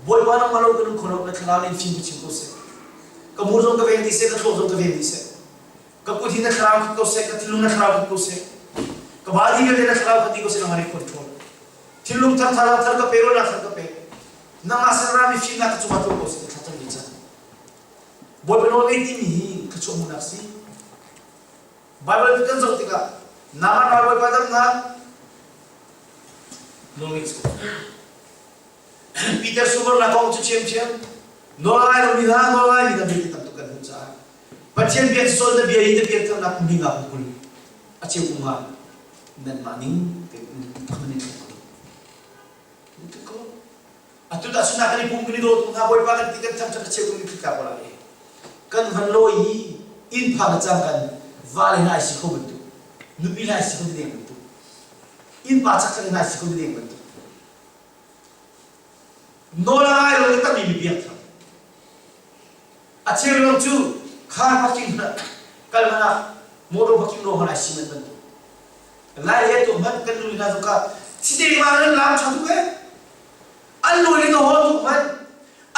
Bawipa nangmah lo ka nung kho lo na thlarau nih fim ka chim ko seh. Ka mur zong ka veng dih seh, ka thluak zong ka veng dih seh. Ka kut hi na thlarau khat ko seh, ka thinlung na thlarau khat ko seh. Ka body vialte na thlarau khat dih ko seh nangmah nih control. Thinlung thar thlarau thar ka pe ruahnak thar ka pe. Nangmah sin rami fimnak ka cungah tuah ko seh thlacam ni cang. Bawipa nawl ngei timi hi thluachuah hmuhnak si. Baibal kan zoh tikah Naaman ralbawipa damnak nawlngeih si ko. Peter subarnak kong cu ṭhiamṭhiam nawl ngai lomi hna nawl ngaimi hna vialte tam tuk kan hmuh caah Pathian bia cawn na bia i na pianthar kum li nga kum 20 a cheu kum nga nanmah ning tein nan in ko. Ko. Atu dah sunah kan i pum kan i daw tuk hna Bawipa kan ti kan thangṭhat a cheu kan i tlak ko lai. Kan van lawi i inn phan a cang kan vale hna ai si kho bantuk nupi hna ai si kho deng bantuk innpa chakchak hna ai si kho deng bantuk nawl a ngai lo takmi mi biak thang a cheu lang cu car parking hna kal hmanh ah motor parking ro hmanh ai si man bantuk lai le tu hmanh kan nu hna zong ka chite ma nan lam ṭha tuk eh An lu in a haw tuk hmanh.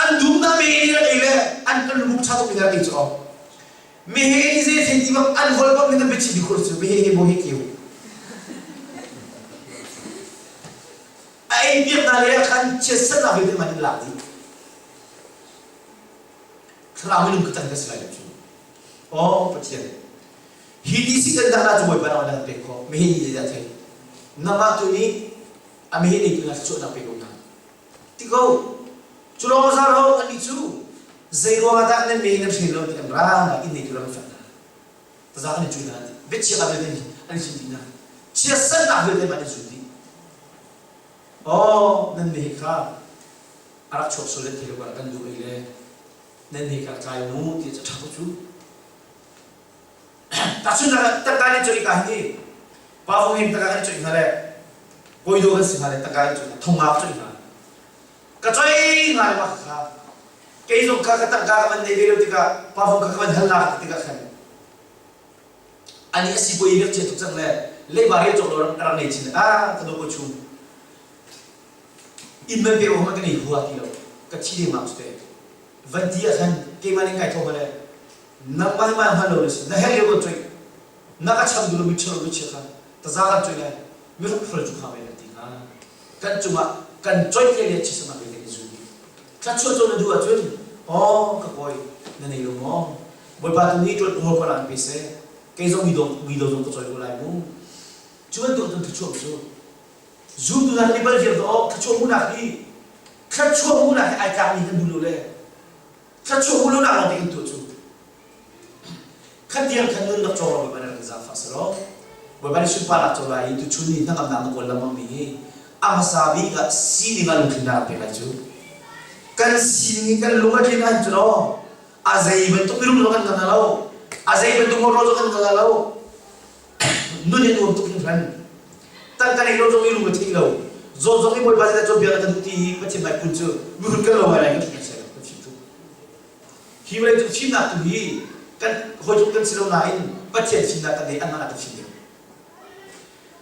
An dum na me ni rak ei le an kan lubuk ṭha tuk in rak ei cu awk. Mehe ni ze thei ti bak an hol bak ni kan biachim di khur cu mehe he bo he kiu. A ei piak na le khan chiatsernak vialte man in lak dih. Thlarau minung ka can ka si lai lo cu. Oh Pathian. Hi ti si kan dah cu Bawipa na kan pek khawh. Mehe ni ze dah thei. Nangmah tu nih a meheh neitu hna thluachuahnak pe ko hna. Ti ko. Cu lawng za lo annih cu zei ruangah dah nan me nan hren lo ti an ra nak inn neitu ram an fek hna. Taza kan i cu hna ti. Biachia ka vialte an i zun dih hna. Chiatsernak vialte an i zun dih. Oh, nan meheh kha a rak chuak sual le thil kan duh ei le nan meheh kha tlai mu ti a ṭha ko cu. Tahchunhnak tangka nih coih ka hi pa vung in tangka kan coih hna le kawi do kan si hna le tangka in coih hna thong nga ka coih hna ka coih hna le mah kha kei zong kha ka tangka ka van nei ve lo tikah pa vung kha ka van hal na tikah khan ani a si poi rak chia tuk cang le leiba rel cawk lo rak nei chin ah ka do ko chung inn man pe o ka nei hua ti lo ka thi ding ma te van ti ah khan keimah ning kai tho le Nangmah hi mai hngal lo na si. Na herh lio kan coih. Na ka cham duh lo mi ṭhalo mi chia kha taza kan coih lai. Mihruk hrual cu kha mei kan ti hnga. Kan cungah kan coih le le chisam ah kan i zul dih. Thluachuah cawn na duh ahcun aw ka kawi na nei lo maw? Bawipa tu nih ṭuan hawl ko an pe seh. Kei zong mi do mi do zong ka cawi ko lai mu. Cu bantuk cun thluachuah cu zumtu hna nih bal viar aw thluachuah hmuhnak hi. Thluachuah hmuhnak he ai tlakmi kan duh lo le thluachuah hmuh lonak lawng te kan tuah cu. Khat tiang khan nun rak cawng lo Bawipa nih rak kan zaangfah selaw Bawipa nih sunparnak co lai i tuchun ni hnangamnak na kawl lengmang mi hi a hmasa bik ah sining ah lungtlinnak rak pek lai cu. Kan sining hi kan lung a tlin ahcun cu law a zei bantuk mirum zong kan hngal lo, a zei bantuk motor zong kan hngal lo, nun hi nuam tuk hringhran. Tangka nei lo zong i lung a thei lo. Zawn zong i Bawipa zeidah cawnpiak na ka duh ti hi Pathian hmai kun cu mihrut kan lo ngai lai kan kan si kan fim tuk. Hi vawlei cung fimnak tu hi kan hawi tluk kan si lo nain Pathian fimnak kan nei anmah kan fim deuh.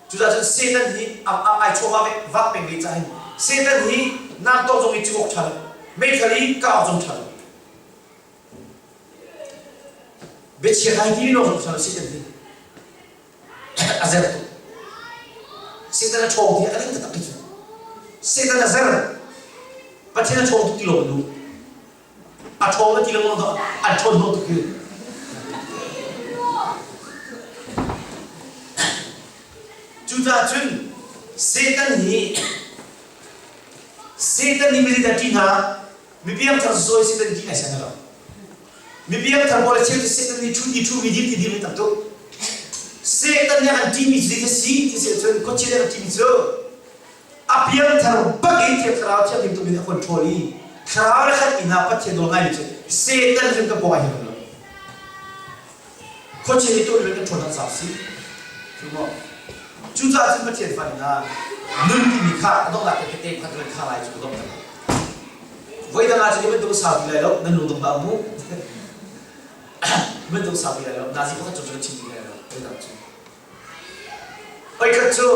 Cucaah cun Satan hi ai chawva vak peng ve cahin Satan hi nam tawk zong i cik awk ṭha lo, meithal i kah awk zong ṭha lo. Biachia kai ti lawng zong ṭha lo Satan hi a zer tuk. Satan a ṭhawng ti a ning taktak ti cu. Satan a zer. Pathian a ṭhawng tuk ti lawng duh. A ṭhawng na ti lengmang to an ṭhawn hnawh tuk hi. Cucaah cun Satan hi Satan nih mi zeidah ṭih hna? Mi piangthar sawi Satan ṭih ngai siang lo. Mi piangthar pawl a cheu cu Satan nih ṭhu ti ṭhu mi dir ti dir mi tam tuk. Satan nih an ṭihmi cu zeidah si ti si ahcun khuachia nih an ṭihmi cu a piangthar bak in Thiang Thlarau Thianghlim tuk in a control i Thlarau le khat inn ah Pathian nawl ngaimi cu Satan hrim ka pawng ah hin um lo. Khuachia nih tuah in kan ṭhawn zau si. Cucaah cun Pathian fa hna nun timi kha a donghnak te te khat kan kha lai cu ka dongh cang. Voi dang ah cun hi bantuk sau ti lai lo, nan lung dong hlah mu. Bantuk sau ti lai lo, nazi pakhat cu kan chim ti lai lo, voi dang cu. Voikhat cu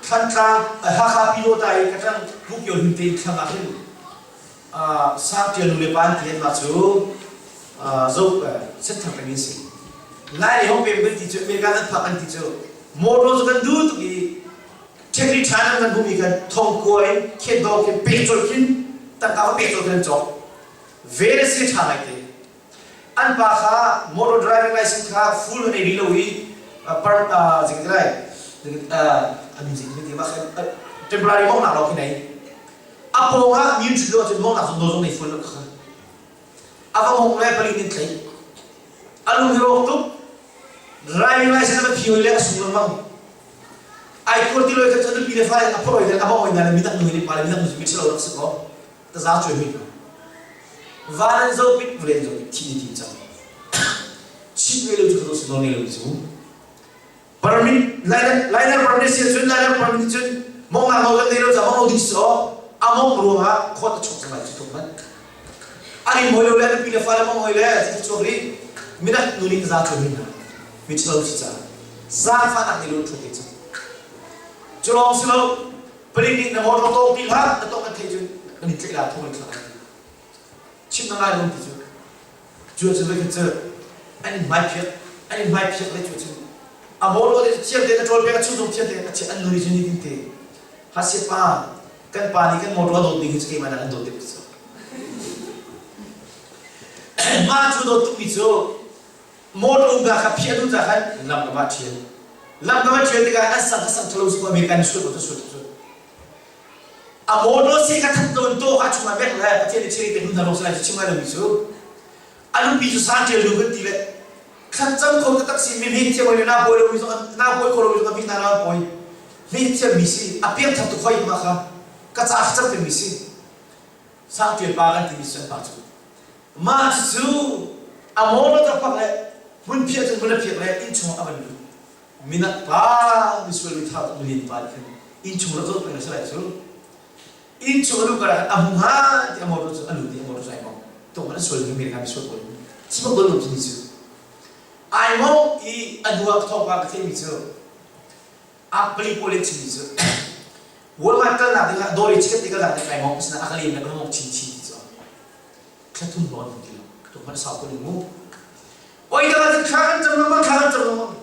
Thantlang Hakha Pyidawta i Katlang Bukio him tein thlang ah hin Sangṭial nu le pa an ti anmah cu zo Senthang peng in si. Lai lei hong pem kan ti cu America kan phak kan ti cu motor cu kan duh tuk i ṭhekri ṭha nan kan bumi kan thongkua in khet dawng khin pek colh khin tangka va pek colh khin an cawk. Ve le si ṭha ngai te. An pa kha motor driving license kha full an ei rih lo i per zeitin lai temporary mawngnak lawng khi nei. A pawng ah mi ṭhut lo ahcun mawngnak zong zong nei full lo kha. A va mawng le palik nih tlaih. A lung hi rawk tuk. Driving license a va phi hoi le a sung lengmang. Ai tuar ti lo kha cu nupi le fale a phorh hoi le a bawh hoi hna le midang nu le pa le midang nu cu mi ṭhalo rak si kaw taza cuai hoi hna. Van an zo pit vawlei an zo pit thi ni tim cang. Chit ngei lo cu kha nawl ngei lo cu. Permit liner permit si cun liner permit cun mong nga nawl kan nei lo ca mong lo ding si aw a mong ruangah court a chuak cang lai cu tluk man. An in hoi lo le nupi le fale mong hoi le ti chuak rih minak nu nih taza cuai hoi hna. Mi ṭhalo si caah zaangfahnak nih lo ṭhuat te cang. Cu lawng si lo Palik nih na motor tawng ti hlah na tawng kan theih cun kan in tlaih la thong in thlak lai chim na ngai lo ti cu cu cu voi khat cu an in hmai phiak an in hmai phiak le cu cu a motor te thiam te na ṭawl pek a chung zong thiam te a chia an nu nih cun nitin te hasiat pa kan pa nih kan motor a dawt ding hi cu keimah nak an dawt deuh cu mah cu dawt tukmi cu Motor umnak kha phiah duh ca khan lam ka va ṭhial. Lam ka va ṭhial tikah an sang kha sang ṭhalo si ko American nih sual ko cu sual cu. A motor si kha that lo in taw kha chungah mek le Pathian nih thil te hmun hna lawng si lai cu chim ngai lomi cu a nupi cu sa ṭial nu kan ti le thlacam kho taktak si mi hme thiam le na pawi lomi zong na pawi kho lomi zong a hme hna na pawi hme thiam mi si a piangthar tuk hoi ma kha ka ca thlacam pengmi si sang ṭial pa kan timi si an pa cu Mah cucu a mawṭaw takpak le hmunphiah cun hmun a phiak le innchung a van lut. Minak pa misual mitha tuk milian pa nih khan innchung rak zoh peng a si lai cu. Innchung a luh kar ah khan a hmu hnga ti a mawṭaw cu a lut i a mawṭaw cu ai mong. Tung an sual mi America misual pawl thi bak bal lo cu ni cu. Ai mong i a hnu ah thawngpang ka theihmi cu a palik pawl in chimmi cu Walmart kalnak ding ah dawr i chikkhat te kalnak ding ai mong asinain a ka lem le ka mong chin chin ti cu thla thum hrawng an ti lo tu hmanh sau ko ning mu oi dang ah thla kan cam lengmang thla kan cam lengmang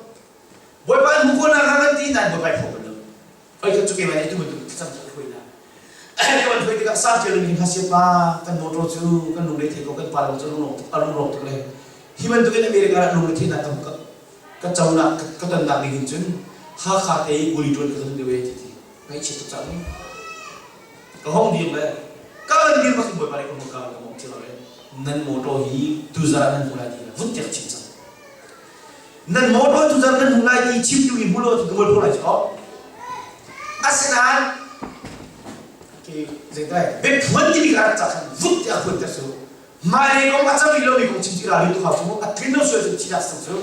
bawipa an hmu ko na kan ti nan bawipa pho bal lo oi khat cu keimah nih tu bantuk thlacam cu hruai na kan hruai tikah sang ṭial in hna siapa kan motor cu kan lungre thei ko kan pa lung cu lung a lung rawk tuk le hi bantukin America ah lungre theihnak ka ka conak ka tonnak ding hin cun Hakha te i kuli ṭuan ka kan deuh e ti ti ngaihchia tuk cang ka hong dir le ka. van dir bak in Bawipa nih ka hmurka ka mawng cio le nan motor hi tuzar ah nan hmu lai ti vut tiak chim cang. Nan motor tuzar nan hmu lai ti chim tu i hmu lo cu ka mualpho lai cu. Asinain ke zeitai biaphuan timi ka rak ca khan vut tiah phuan ter cu hmailei kong a cang rih lomi kong chim ti ralrin tu hau cu a tlin lo sual cu thinak sang cu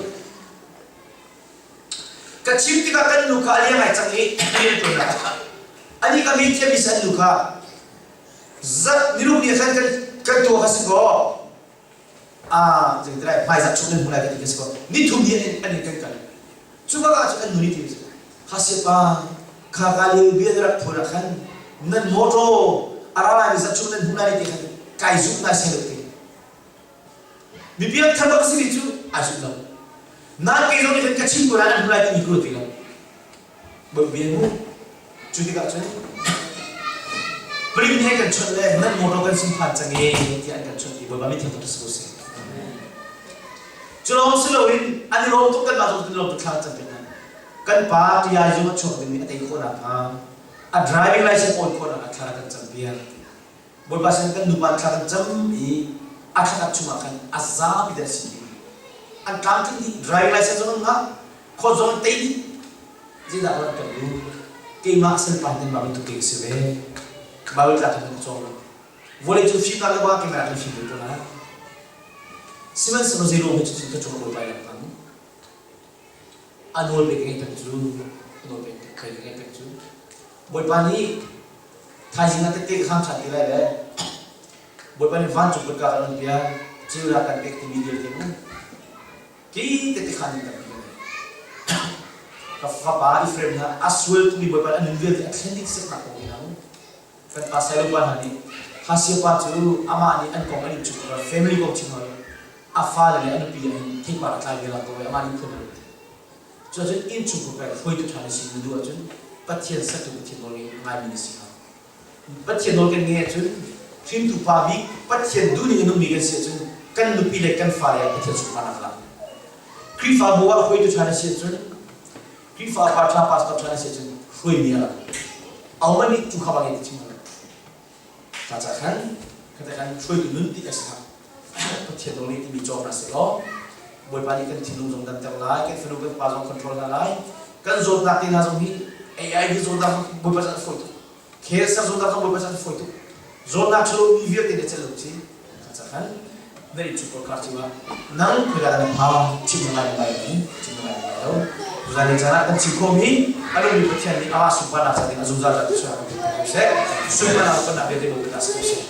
Ka chim tikah kan nu kha a liang ai cang i rian ṭuan ah ani ka mi thiam i an nu kha zat niluk ni khan kan kan tuah kha si kaw a zeitilai hmaizat chung nan hmu lai ka ti ka si kaw nithum ni an in kan kal cu bak ah cun an nu nih ti kha siapa kha ka lio bia na rak phuan ah khan nan motor a ra lai mi zat chung nan hmu lai ti khan kai zumh nai sai lo ti Mi piangthar bak a simi cu ai zumh lo. Nain kei zong nih khan ka chim ko lai an hmu lai timi ka ruat ti lo. Bawi mu. Cu tikah cun palik he kan chawnh le nan motor kan sim phan cang e tiah an kan chawnh i Bawipa mithiang tuk si ko seh. Cu lawng si loin an i lawm tuk kanmah zong kan i lawm tuk thla kan cam hna. Kan pa TI zung a chuak dingmi a tei khawh nakhnga a driving license awn khawh nakhnga thla kan cam piak. Bawipa sin kan nupa thla kan cam i a thlakhat chungah khan a zapi te an si dih. An tlamtling dih. Driving license zong an ngah. Khawt zong an tei dih. Zeidah ka langhter duh? Keimah salpa nan mah bantuk ke ka si ve. Bible tla kan cawng lo. Vawlei cung fimnak le ba keimah kan fim ko lai. Sihmanhsehlaw zei ruang he cutin ka cung Bawipa i lang hnga mu? A nawl pek ngei peng cu, a nawl pek ngei peng cu. Bawipa nih Thaizing ah tette ka hram ṭhan ti lai le Bawipa nih vancung kutka kan on piak, ceunak kan pek timi vialte mu ki tette khan in tampi kan ngei. Ka fapa Ephraim hna a sual tukmi Bawipa nih a nun vialte a thlen dih siknak kong hi mu. Kan pa Silo pa hna nih Hasia pa cu amah nih an kong an in chuk family kong chim hna a fale le a nupi ah hin theipar a tlai ve lang ko amah nih phun a Cuacun innchungkhar pek hruaitu ṭha na si na duh ahcun Pathian sertu Pathian nawl ngaimi na si hau. Pathian nawl kan ngeih ahcun hringtu pa bik Pathian duhning in nungmi kan si ahcun kan nupi le kan fale ah Pathian sunparnak a lang. Khrihfabu ah hruaitu ṭha na si ahcun Khrihfa pa ṭha pastor ṭha na si ahcun hruaimi a lang. Ahohmanh nih cu kha bangin ti chim hna lo. Ka ca khan kha khan hruaitu nun ti a si Pathian nawl nih timi cawk hna seh law Bawipa nih kan thinlung zong damter lai, kan fanu kan pa zong control hna lai. Kan zawtnak te hna zong hi AI hi zawtnak Bawipa chan fawi tuk. Cancer zawtnak zong Bawipa chan fawi tuk. Zawtnak ṭhalo mi vialte nih celh lo ci. Ka ca khan na inn chung kar cungah nang khoika na pha chim na ngai ngai lo chim na ngai ngai lo. Tuzan ni caan ah kan chim khawhmi a nungmi Pathian nih amah sunparnak ca ding a zungzal ca tu sual kan ko seh. Sunparnak kan nak vialte Bawipa ta si ko seh.